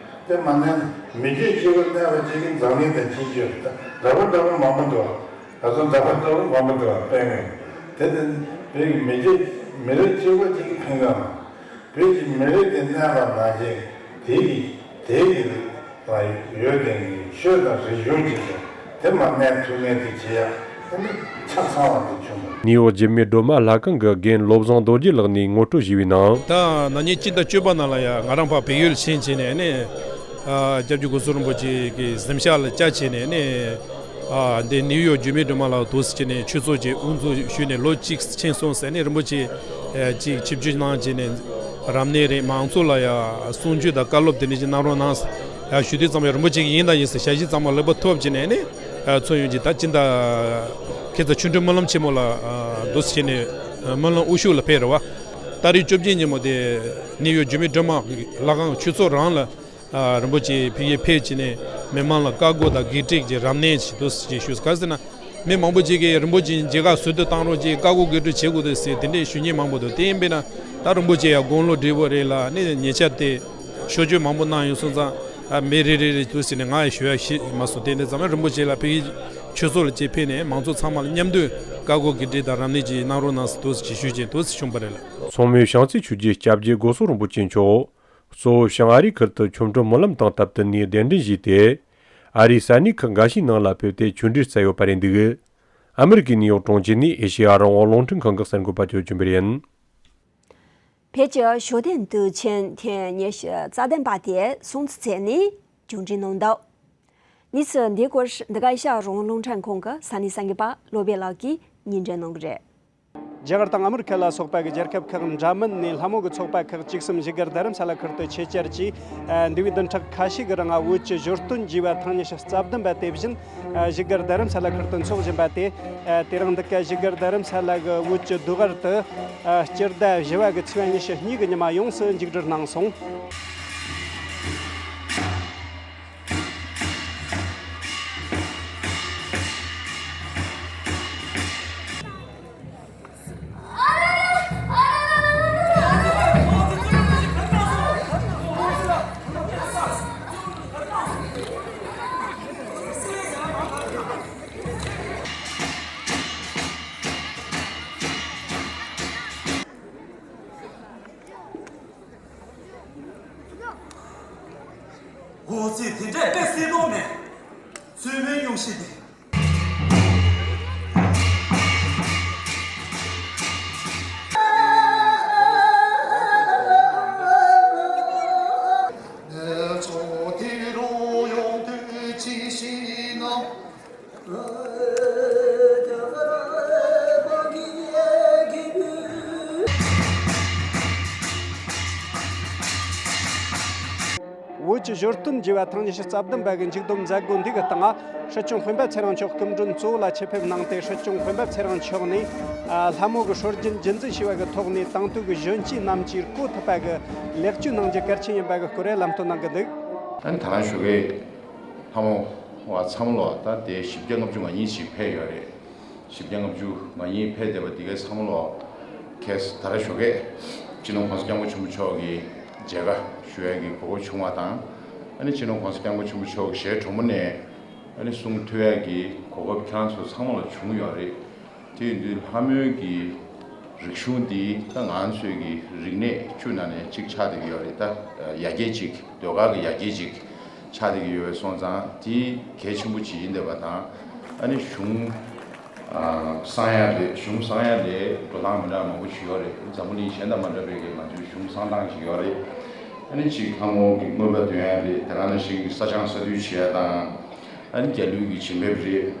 དེ་མ་གནས་ན་མི་རྒྱུད་གཅིག་པུ་གནས་པ་གཅིག་གིས་འཛམ་གླིང་དང་གཅིག་གྱུར་འདྲ་པོ་འདྲ་པོ་མང་པོ་འདུག་ང་ཚོ་འདྲ་པོ་འདྲ་པོ་མང་པོ་འདུག་དཔེ་ངོས་དེ་དེ་བོད་ཀྱི་མི་རྒྱུད་མི་རིགས་གཅིག་པུ་གཅིག་གིས་ཕན་གང་། བོད་ཀྱི་མི་རིགས་དེ་གནས་པ་ནང་བཞིན་དེ་ཡི་དེ་ཡི་ལ་ཡོད་དེ་ནི་ཆོས་དང་རིག་གཞུང་གཅིག་ཀྱང་དེ་མ་གནས་ཐུབ་མཁན་དེ་བྱེད་ཡ་དེ་ནི་ཆ་ཚང་བ་དེ་བྱུང་བ། ནིའུ་ཡོག་འཇིགས་མེད་སྒྲོལ་མ་ལྷ་ཁང་གི་རྒན་བློ་བཟང་རྡོ་རྗེ་ལགས་ནས་ངོ་སྤྲོད་ཞུས་པའི་ནང་། ད་ན་ནིང་སྤྱི་ཟླ་བཅུ་པ་ནང་ལ་ཡ་ང་རང་ཕར་བལ་ཡུལ་ཕྱིན་བྱས་ནས་ནི། ཨ། སྐྱབས་རྗེ་སྒོ་གསུམ་རིན་པོ་ཆེ་གི་གཟིམ་ཤག་ལ་བཅར་བྱས་ནས་ནི། ཨ། འདི་ནིའུ་ཡོག་འཇིགས་མེད་སྒྲོལ་མ་ལགས་འདུག་སེ་བྱས་ནས་ཆོས་ཚོགས་ཀྱི་དབུ་འཛུགས་ཞུས་ནས་ལོ་གཅིག་ཕྱིན་སོང་ཟེར་ནས་རིན་པོ་ཆེ་ཨ། ཅིག་ཆིབས་བསྒྱུར་གནང་བྱས་ནས་རབ་གནས་རེད། མང་ཚོགས་ལ་ཡ་གསུང་ཆོས་དང་བཀའ་སློབ་དེ་འདྲ་ཅིག་གནང་རོགས་གནང་ཟེར་ཡ་ཞུ་དུས་ཙམ་པ་རིན་པོ་ཆེ་གིས་ཡིན་དང་ཡིན་ཟེར་ཞལ་བཞེས་གཙང་མ་ལེགས་པོ་ཐོབ་བྱས་ནས་ནི། ཨ། ཚོགས་ཡོང་གི་ད་སྤྱི་ཟླ་ཁ་སང་ཆོ་འཕྲུལ་སྨོན་ལམ་ཆེན་མོ་ལ་ཨ། འདུག་སེ་བྱས་ནས་སྨོན་ལམ་དབུ་བཞུགས་ལ་ཕེབས་རེད་བ། ཏ་རིག་བཅོ་བརྒྱད་ཉིན་མོ་དེ་ནིའུ་ཡོག་འཇིགས་མེད་སྒྲོལ་མ་ལྷ་ཁང་ཆོས་ཚོགས་རང་ལ། ཨ། རིན་པོ་ཆེ་ཕ་གིར་ཕེབས་བྱས་ནས་མི་མང་ལ་བཀའ་བསྒོ་དང་བགེགས་བསྐྲད་ཀྱི་རབ་གནས་ཤིག་འདུག་སེ་ཞུས། ག་ཟེར་ན་མི་མང་པོ་ཅིག་གིས་རིན་པོ་ཆེ་མཇལ་ཁ་ཟུར་དུ་བཏང་རོགས་གྱིས། བཀའ་བསྒོ་བགེགས་བསྐྲད་བྱེད་དགོས་འདུག་ཟེར་དེ་འདྲས་ཞུ་མཁན་མང་པོ་འདུག་དེ་ཡིན་པས་ན་ད་རིན་པོ་ཆེ་ཡང་དགུང་ལོ་བགྲེས་པོ་རེད་ལ་ནི་ཉེ་ཆར་དེ་ཤོ་ཆོས་མང་པོ་གནང་ཡོད་སོང་ཙང་། ཨ། མི་རེ་རེ་རེ་འདུག་ཟེར་ནས་ང་ཡང་ཞུ་ཡ་ཤེས་མ་སོང་། དེ་འདྲས་ཙམ་ལ་རིན་པོ་ཆེ་ལ་ཕ་གིའི་ཆོས་ཚོགས་ལ་ཅིག་ཕེབས་ནས་མང་ཚོགས་ཚང་མ་ལ་མཉམ་དུ་བཀའ་བསྒོ་བགེགས་བསྐྲད་དང་རབ་གནས་ཅིག་གནང་རོགས་གནང་ཟེར་འདུག་སེ་ཞུས་བྱས་འདུག་སེ་བྱུང་བ་རེད་ལ། མཚོ་སྔོན་ཤང་རྩེ་ཆོས་རྗེ་སྐྱབས་རྗེ་སྒོ་གསུམ་རིན་པོ་ཆེ་མཆོག་གཙོ་བོ་བྱང་ཨ་རིའི་ཁུལ་དུ་ཆོ་འཕྲུལ་སྨོན་ལམ་དང་སྟབས་བསྟུན་ནས་གདན་འདྲེན་ཞུས་ཏེ། ཨ་རིའི་ས་གནས་ཁག་འགའ་ཤས་ནང་ལ་ཕེབས་ཏེ་ཆོས་འབྲེལ་བསྩལ་ཡོད་པ་རེད་འདུག་ཨ་མི་རི་ཀའི་ནིའུ་ཡོག་གྲོང་ཁྱེར་ནས་ཨེ་ཤེ་ཡ་རང་དབང་རླུང་འཕྲིན་ཁང་གི་གསར་འགོད་པ་ཚོས་བྱོན་པ་ཡིན། བོད་ཀྱི་ཞོ་སྟོན་དུས་ཆེན་ཐེངས་ཉི་ཤུ་རྩ་བདུན་པ་དེ་སྲུང་བརྩི་མཛད་ནས་མཇུག་སྒྲིལ་གནང་འདུག་གནས་ཚུལ་འདིའི་སྐོར་འདི་ག་ཨེ་ཤ་ཡ་རང་དབང་རླུང་འཕྲིན་ཁང་གི་ས་གནས་གསར་འགོད་པ་བློ་བྷེ་ལགས་ཀྱིས་སྙན་སྒྲོན་གནང་གི་རེད། རྒྱ་གར་དང་ཨ་མི་རི་ཁ་ལ་སོགས་པ་གི་རྒྱལ་ཁབ་ཁག་འདྲ་མིན་ནས་ལྷ་མོ་གི་ཚོགས་པ་ཁག་བཅུ་གསུམ་བཞུགས་སྒར་རྡ་རམ་ས་ལ་ཁུལ་དུ་ཆེད་བཅར་གྱིས། ཨ། འདས་པའི་བདུན་ཕྲག་ཁ་ཤས་ཀྱི་རིང་བོད་ཀྱི་ཞོ་སྟོན་ཞེས་པ་ཐེངས་ཉི་ཤུ་རྩ་བདུན་པ་དེ་བཞིན། ཨ། བཞུགས་སྒར་རྡ་རམ་ས་ལ་ཁུལ་དུ་འཚོགས་བཞིན་པ་དེ། ཨ། དེ་རིང་འདི་ག་བཞུགས་སྒར་རྡ་རམ་ས་ལ་གི་བོད་ཀྱི་ཟློས་གར་དུ། ཨ། སྤྱི་ཟླ་བཞི་པ་གི་ཚེས་པ་ཉི་ཤུ་གཉིས་ཀྱི་ཉི་མ་ཡོངས་སུ་མཇུག་སྒྲིལ་གནང་སོང་། འོ་ཙི། དེ་འདྲ་དཔེ་སྲིད་དོགས་མེད། ཚུལ་མིན་སྙུང་གཞི་དེ། ཀྱི་ཞོར་སྟོན་བགྱིས་པ་ཐེངས་ཉི་ཤུ་རྩ་བདུན་པ་གི་མཇུག་བསྡོམས་མཛད་སྒོ་འདི་གི་སྟེང་ང་སྲིད་སྐྱོང་སྤེན་པ་ཚེ་རིང་མཆོག་སྐུ་མགྲོན་གཙོ་བོ་ལ་ཆེད་ཕེབས་གནང་སྟེ། སྲིད་སྐྱོང་སྤེན་པ་ཚེ་རིང་མཆོག་ནས་ཨ་ལྷ་མོ་གི་སྲོལ་རྒྱུན་རྒྱུན་འཛིན་བྱས་པ་གི་ཐོག་ནས་དེང་དུས་ཀྱི་གཞོན་སྐྱེས་རྣམས་ཀྱིས་བཀོལ་ཐུབ་པ་གི་ལེགས་བཅོས་གནང་རྒྱུ་གལ་ཆེན་ཡིན་པ་གི་སྐོར་ལམ་སྟོན་གནང་གི་འདུག་ཨ་ནི་ད་རང་ཞོགས་ཀས་ལྷ་མོ་བ་ཚང་མ་ལོ་ད་དེ་བཞི་བརྒྱ་ལྔ་བཅུ་ང་གཉིས་ཤིག་ཕེབས་ཡོད་རེད། བཞི་བརྒྱ་ལྔ་བཅུ་ང་གཉིས་ཕེབས་བསྡད་པ་འདི་གའི་ཚང་མ་ལོ་ཁེས་ད་ར་ཞོགས་ཀས་སྤྱི་ནོར་༸གོང་ས་༸སྐྱབས་མགོན་ཆེན་པོ་མཆོག་གི་མཇལ་ཁ་ཞུ་ཡ་གི་གོ་སྐབས་བྱུང་བ་དང་། ཨ་ནི་སྤྱི་ནོར་༸གོང་ས་༸སྐྱབས་མགོན་ཆེན་པོ་མཆོག་གི་ཞལ་དྲོན་མོ་ནས་ཨ་ནི་གསུང་ཐོས་ཡ་གི་གོ་སྐབས་ཁྱེད་རང་ཚོ་ཚང་མ་ལ་བྱུང་ཡོད་རེད། དེ་ཡིན་དུས་ལྷ་མོའི་གི་རིག་གཞུང་འདི་ད་ང་ཚོའི་གི་རིག་གནས་བཅུ་ནང་ནས་གཅིག་ཆགས་བསྡད་ཀྱི་ཡོད་རེད། ད་ཡ་གྱལ་གཅིག་ཟློས་གར་གྱི་ཡ་གྱལ་གཅིག་ཆགས་བསྡད་ཀྱི་ཡོད་པའི་སོང་ཙང་དེ་གལ་ཆེན་པོ་ཅིག་ཡིན་བསྡད་པ་དང་། ཨ་ནི་གཞུང་ཨ་གསང་ཡ་རེད། གཞུང་གསང་ཡ་ལས་འགྲོ་སྟངས་མི་འདྲ་མང་པོ་ཞིག་ཡོད་རེད། འཛམ་བུ་གླིང་གཞན་དང་མ་འདྲ་བའི་གི་ང་ཚོའི་གཞུང་གསང་སྟངས་ཤིག་ཡོད་རེད། ཨ་ནི་གཅིག་ལྷ་མོ་གི་མོས་པ་འདོན་ཡ་རེད། དེ་ག་ནང་བཞིན་གྱི་ས་སྦྱང་ས་འདུལ་བྱེད་ཡ་དང་། ཨ་ནི་རྒྱལ་གླུའི་གི་བྱིན་འབེབས་རེད།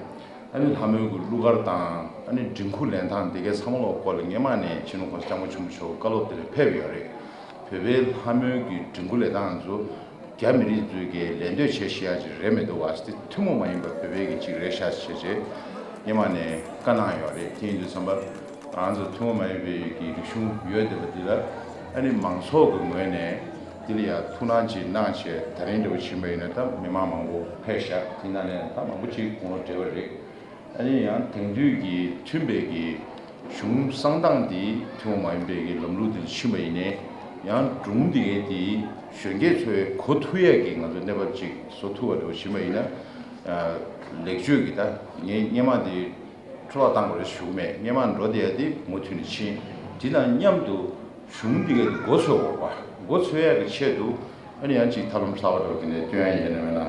ཨ་ནི་ལྷ་མོའི་གི་གླུ་གར་དང་། ཨ་ནི་མགྲིན་ཁུག་ལེན་སྟངས་དེ་གའི་ཚང་མ་ལོག་སྐོར་ལ་སྔས་མ་ནས་སྤྱི་ནོར་༸གོང་ས་༸སྐྱབས་མགོན་ཆེན་པོ་མཆོག་བཀའ་སློབ་དེ་ལ་ཕེབས་ཡོད་རེད། བོད་པའི་ལྷ་མོའི་གི་མགྲིན་ཁུག་ལེན་སྟངས་ཚོ་རྒྱ་མི་རིགས་ཚོའི་གི་ལད་ཟློས་བྱེད་ཤེས་ཡ་ཅིག་རེད་མི་འདུག་བ། དེ་ཐུན་མོང་མ་ཡིན་པ་བོད་པའི་གི་ཅིག་རེད་ཤག་བྱས་བྱས་སྔས་མ་ནས་བཀའ་གནང་ཡོད་རེད། དེ་ཡིན་དུས་ཙམ་པ་ང་ཚོ་ཐུན་མོང་མ་ཡིན་པའི་གི་རིག་གཞུང་ཡོད་བསྡད་པ་འདི་ལ། ཨ་ནི་མང་ཚོགས་ཀྱི་ངོས་ནས་འདི་ལ་ཡ་ཐུགས་སྣང་ཅིག་གནང་བྱས་དེ་རིང་འདྲ་བོ་ཕྱིན་པ་ཡིན་ན་ད་མི་མང་མང་པོ་ཕེབས་ཤག་དེ་ནང་ནས་ད་མང་པོ་ཅིག་དགུང་ལོ་བགྲེས་པ་རེད། ཨ་ནི་ཡང་དེང་དུས་ཀྱི་མཐུན་པའི་གི་གཞུང་གསང་སྟངས་འདི་ཐུན་མོང་མ་ཡིན་པའི་གི་ལམ་ལུགས་འདི་ལ་ཕྱིན་པ་ཡིན་ནའི། ཡང་སྒྲུང་འདི་གའི་འདི་གཞོན་སྐྱེས་ཚོས་གོ་ཐུབ་ཡས་ཀྱི་ང་ཚོ་གནས་བབ་ཅིག་བཟོ་ཐུབ་པ་འདྲ་བོ་ཕྱིན་པ་ཡིན་ན། ཨ་ལེགས་བཅོས་ཀྱི་ད་ངས་སྔས་མ་འདི་འཕྲོ་བརླག་བཏང་དགོས་རེད་ཞུ་གི་མེད། སྔས་མ་འགྲོ་བསྡད་ཡ་འདི་མུ་མཐུད་ནས་ཕྱིན། འདི་དང་མཉམ་དུ་གཞུང་འདི་གའི་འདི་མགོ་ཚོས་དགོས་པ། མགོ་ཚོས་ཡ་གི་ཆེད་དུ་ཨ་ནི་ཡང་ཅིག་ཐབས་ལམ་གསར་པ་འདྲ་བོ་གི་ནས་སྟོན་ཡ་ཡིན་ན་མེད་ན།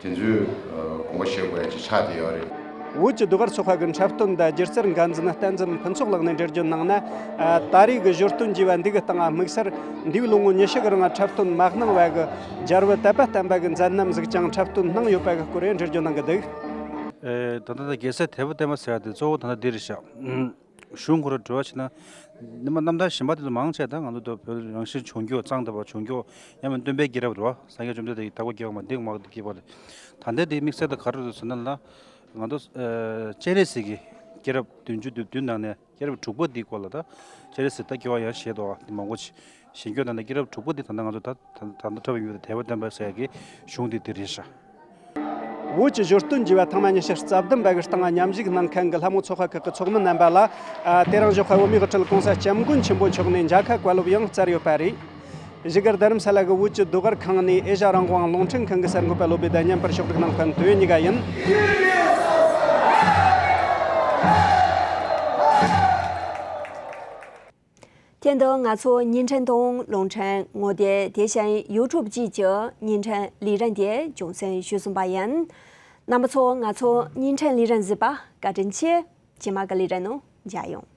དེ་ཚོའི་ཨ་དགོངས་པ་བཞེས་དགོས་ཡ་ཅིག་ཆགས་བསྡད་ཡོད་རེད། བོད་ཀྱི་ཟློས་གར་ཚོགས་པ་གི་འཁྲབ་སྟོན་དང་སྒྱུ་རྩལ་འགན་འཛིན་བསྟན་འཛིན་ཕུན་ཚོགས་ལགས་ནས་འགྲེལ་བརྗོད་གནང་ན། ཨ་ད་རེས་ཀྱི་ཞོར་སྟོན་བགྱིས་པ་འདི་གི་སྟེང་ང་དམིགས་བསལ་འདས་པའི་ལོ་ངོ་ཉི་ཤུ་གི་རིང་འཁྲབ་སྟོན་མ་གནང་བ་གི་རྒྱལ་བུ་དད་པ་བརྟན་པ་གི་མཛད་རྣམ་ཟིག་ཀྱང་འཁྲབ་སྟོན་གནང་ཡོད་པ་གི་སྐོར་འགྲེལ་བརྗོད་གནང་གི་འདུག་ཨེ། ད་ལྟ་ད་རྒྱལ་སྲས་དད་པ་བརྟན་པ་ཟེར་ཡ་དེ་གཙོ་བོ་ད་ལྟ་འདི་རེད་ཤག་གཞུང་ཁོ་རང་འགྲོ་བ་ཕྱིན་ན། ནི་མ་རྣམ་ཐར་གཞན་པ་དེ་ཚོ་མང་ཆེ་ད་ང་ཚོ་ད་བོད་རང་བཞིན་བྱུང་རྒྱུ་གཙང་དང་བ་བྱུང་རྒྱུ་ཡང་མིན་སྟོན་པའི་རྒྱལ་རབས་རེད་བ། སངས་རྒྱས་བཅོམ་ལྡན་འདས་ཀྱིས་དར་ཁ་རྒྱས་པ་མ་འདི་མ་འདི་སྐྱེས་པ་རེད། ད་ལྟའི་དེའི་དམིགས་བསལ་དུ་ག་རེ་རེད་ཟེར་ན་ལ། ང་ཚོ་ཨ་སྤྱན་རས་གཟིགས་ཀྱི་རྒྱལ་རབས་བདུན་ཅུ་དོན་བདུན་ནང་ནས་རྒྱལ་རབས་དྲུག་པ་འདིའི་སྐོར་ལ་ད་སྤྱན་རས་གཟིགས་ད་སྐྱེ་བ་ཡང་བཞེས་འདུག་བ། དེ་མང་པོ་ཞིག་གཞན་སྐྱོ་ད་ནི་རྒྱལ་རབས་དྲུག་པ་འདི་ད་ལྟ་ང་ཚོ་ད་ད་ད་ལྟ་འཁྲབ་ཡོད་པའི་དད་པ་བརྟན་པ་ཟེར་ཡ་གི་གཞུང་འདི་འདི་རེད་ཤག་བོད་ཀྱི་ཞོར་སྟོན་བགྱིས་པ་ཐེངས་མ་ཉི་ཤུ་རྩ་བདུན་པ་གི་སྟེང་ང་མཉམ་ཞུགས་གནང་མཁན་གྱི་ལྷ་མོ་ཚོགས་པ་ཁག་གི་ཚོགས་མི་རྣམ་པ་ལ། ཨ་དེ་རིང་ཞོགས་ཁ་བོད་མིའི་དབུ་ཁྲིད་༸གོང་ས་༸སྐྱབས་མགོན་ཆེན་པོ་མཆོག་ནས་མཇལ་ཁ་བཀའ་སློབ་ཡང་སྩལ་ཡོད་པ་རེད། བཞུགས་སྒར་རྡ་རམ་ས་ལ་གི་བོད་ཀྱི་ཟློས་གར་ཁང་ནས་ཨེ་ཤ་རང་དབང་རླུང་འཕྲིན་ཁང་གི་གསར་འགོད་པ་བློ་བྷེ་དང་མཉམ་པར་ཕྱོགས་སྒྲིག་གནང་མཁན་དོན་གཉིས་ཀ་ཡིན། དེ་དང་ང་ཚོ་བརྙན་འཕྲིན་དང་རླུང་འཕྲིན་ངོ་དེབ་དེ་བཞིན་ཡུ་ཊུབ་བཅས་ཀྱི་བརྙན་འཕྲིན་ལས་རིམ་དེ་རྒྱང་སྲིང་ཞུས་ཟིན་པ་ཡིན། རྣམ་པ་ཚོ་ང་ཚོ་བརྙན་འཕྲིན་ལས་རིམ་གཟིགས་པ་བཀའ་དྲིན་ཆེ། རྗེས་མ་གི་ལས་རིམ་ནང་མཇལ་ཡོང་།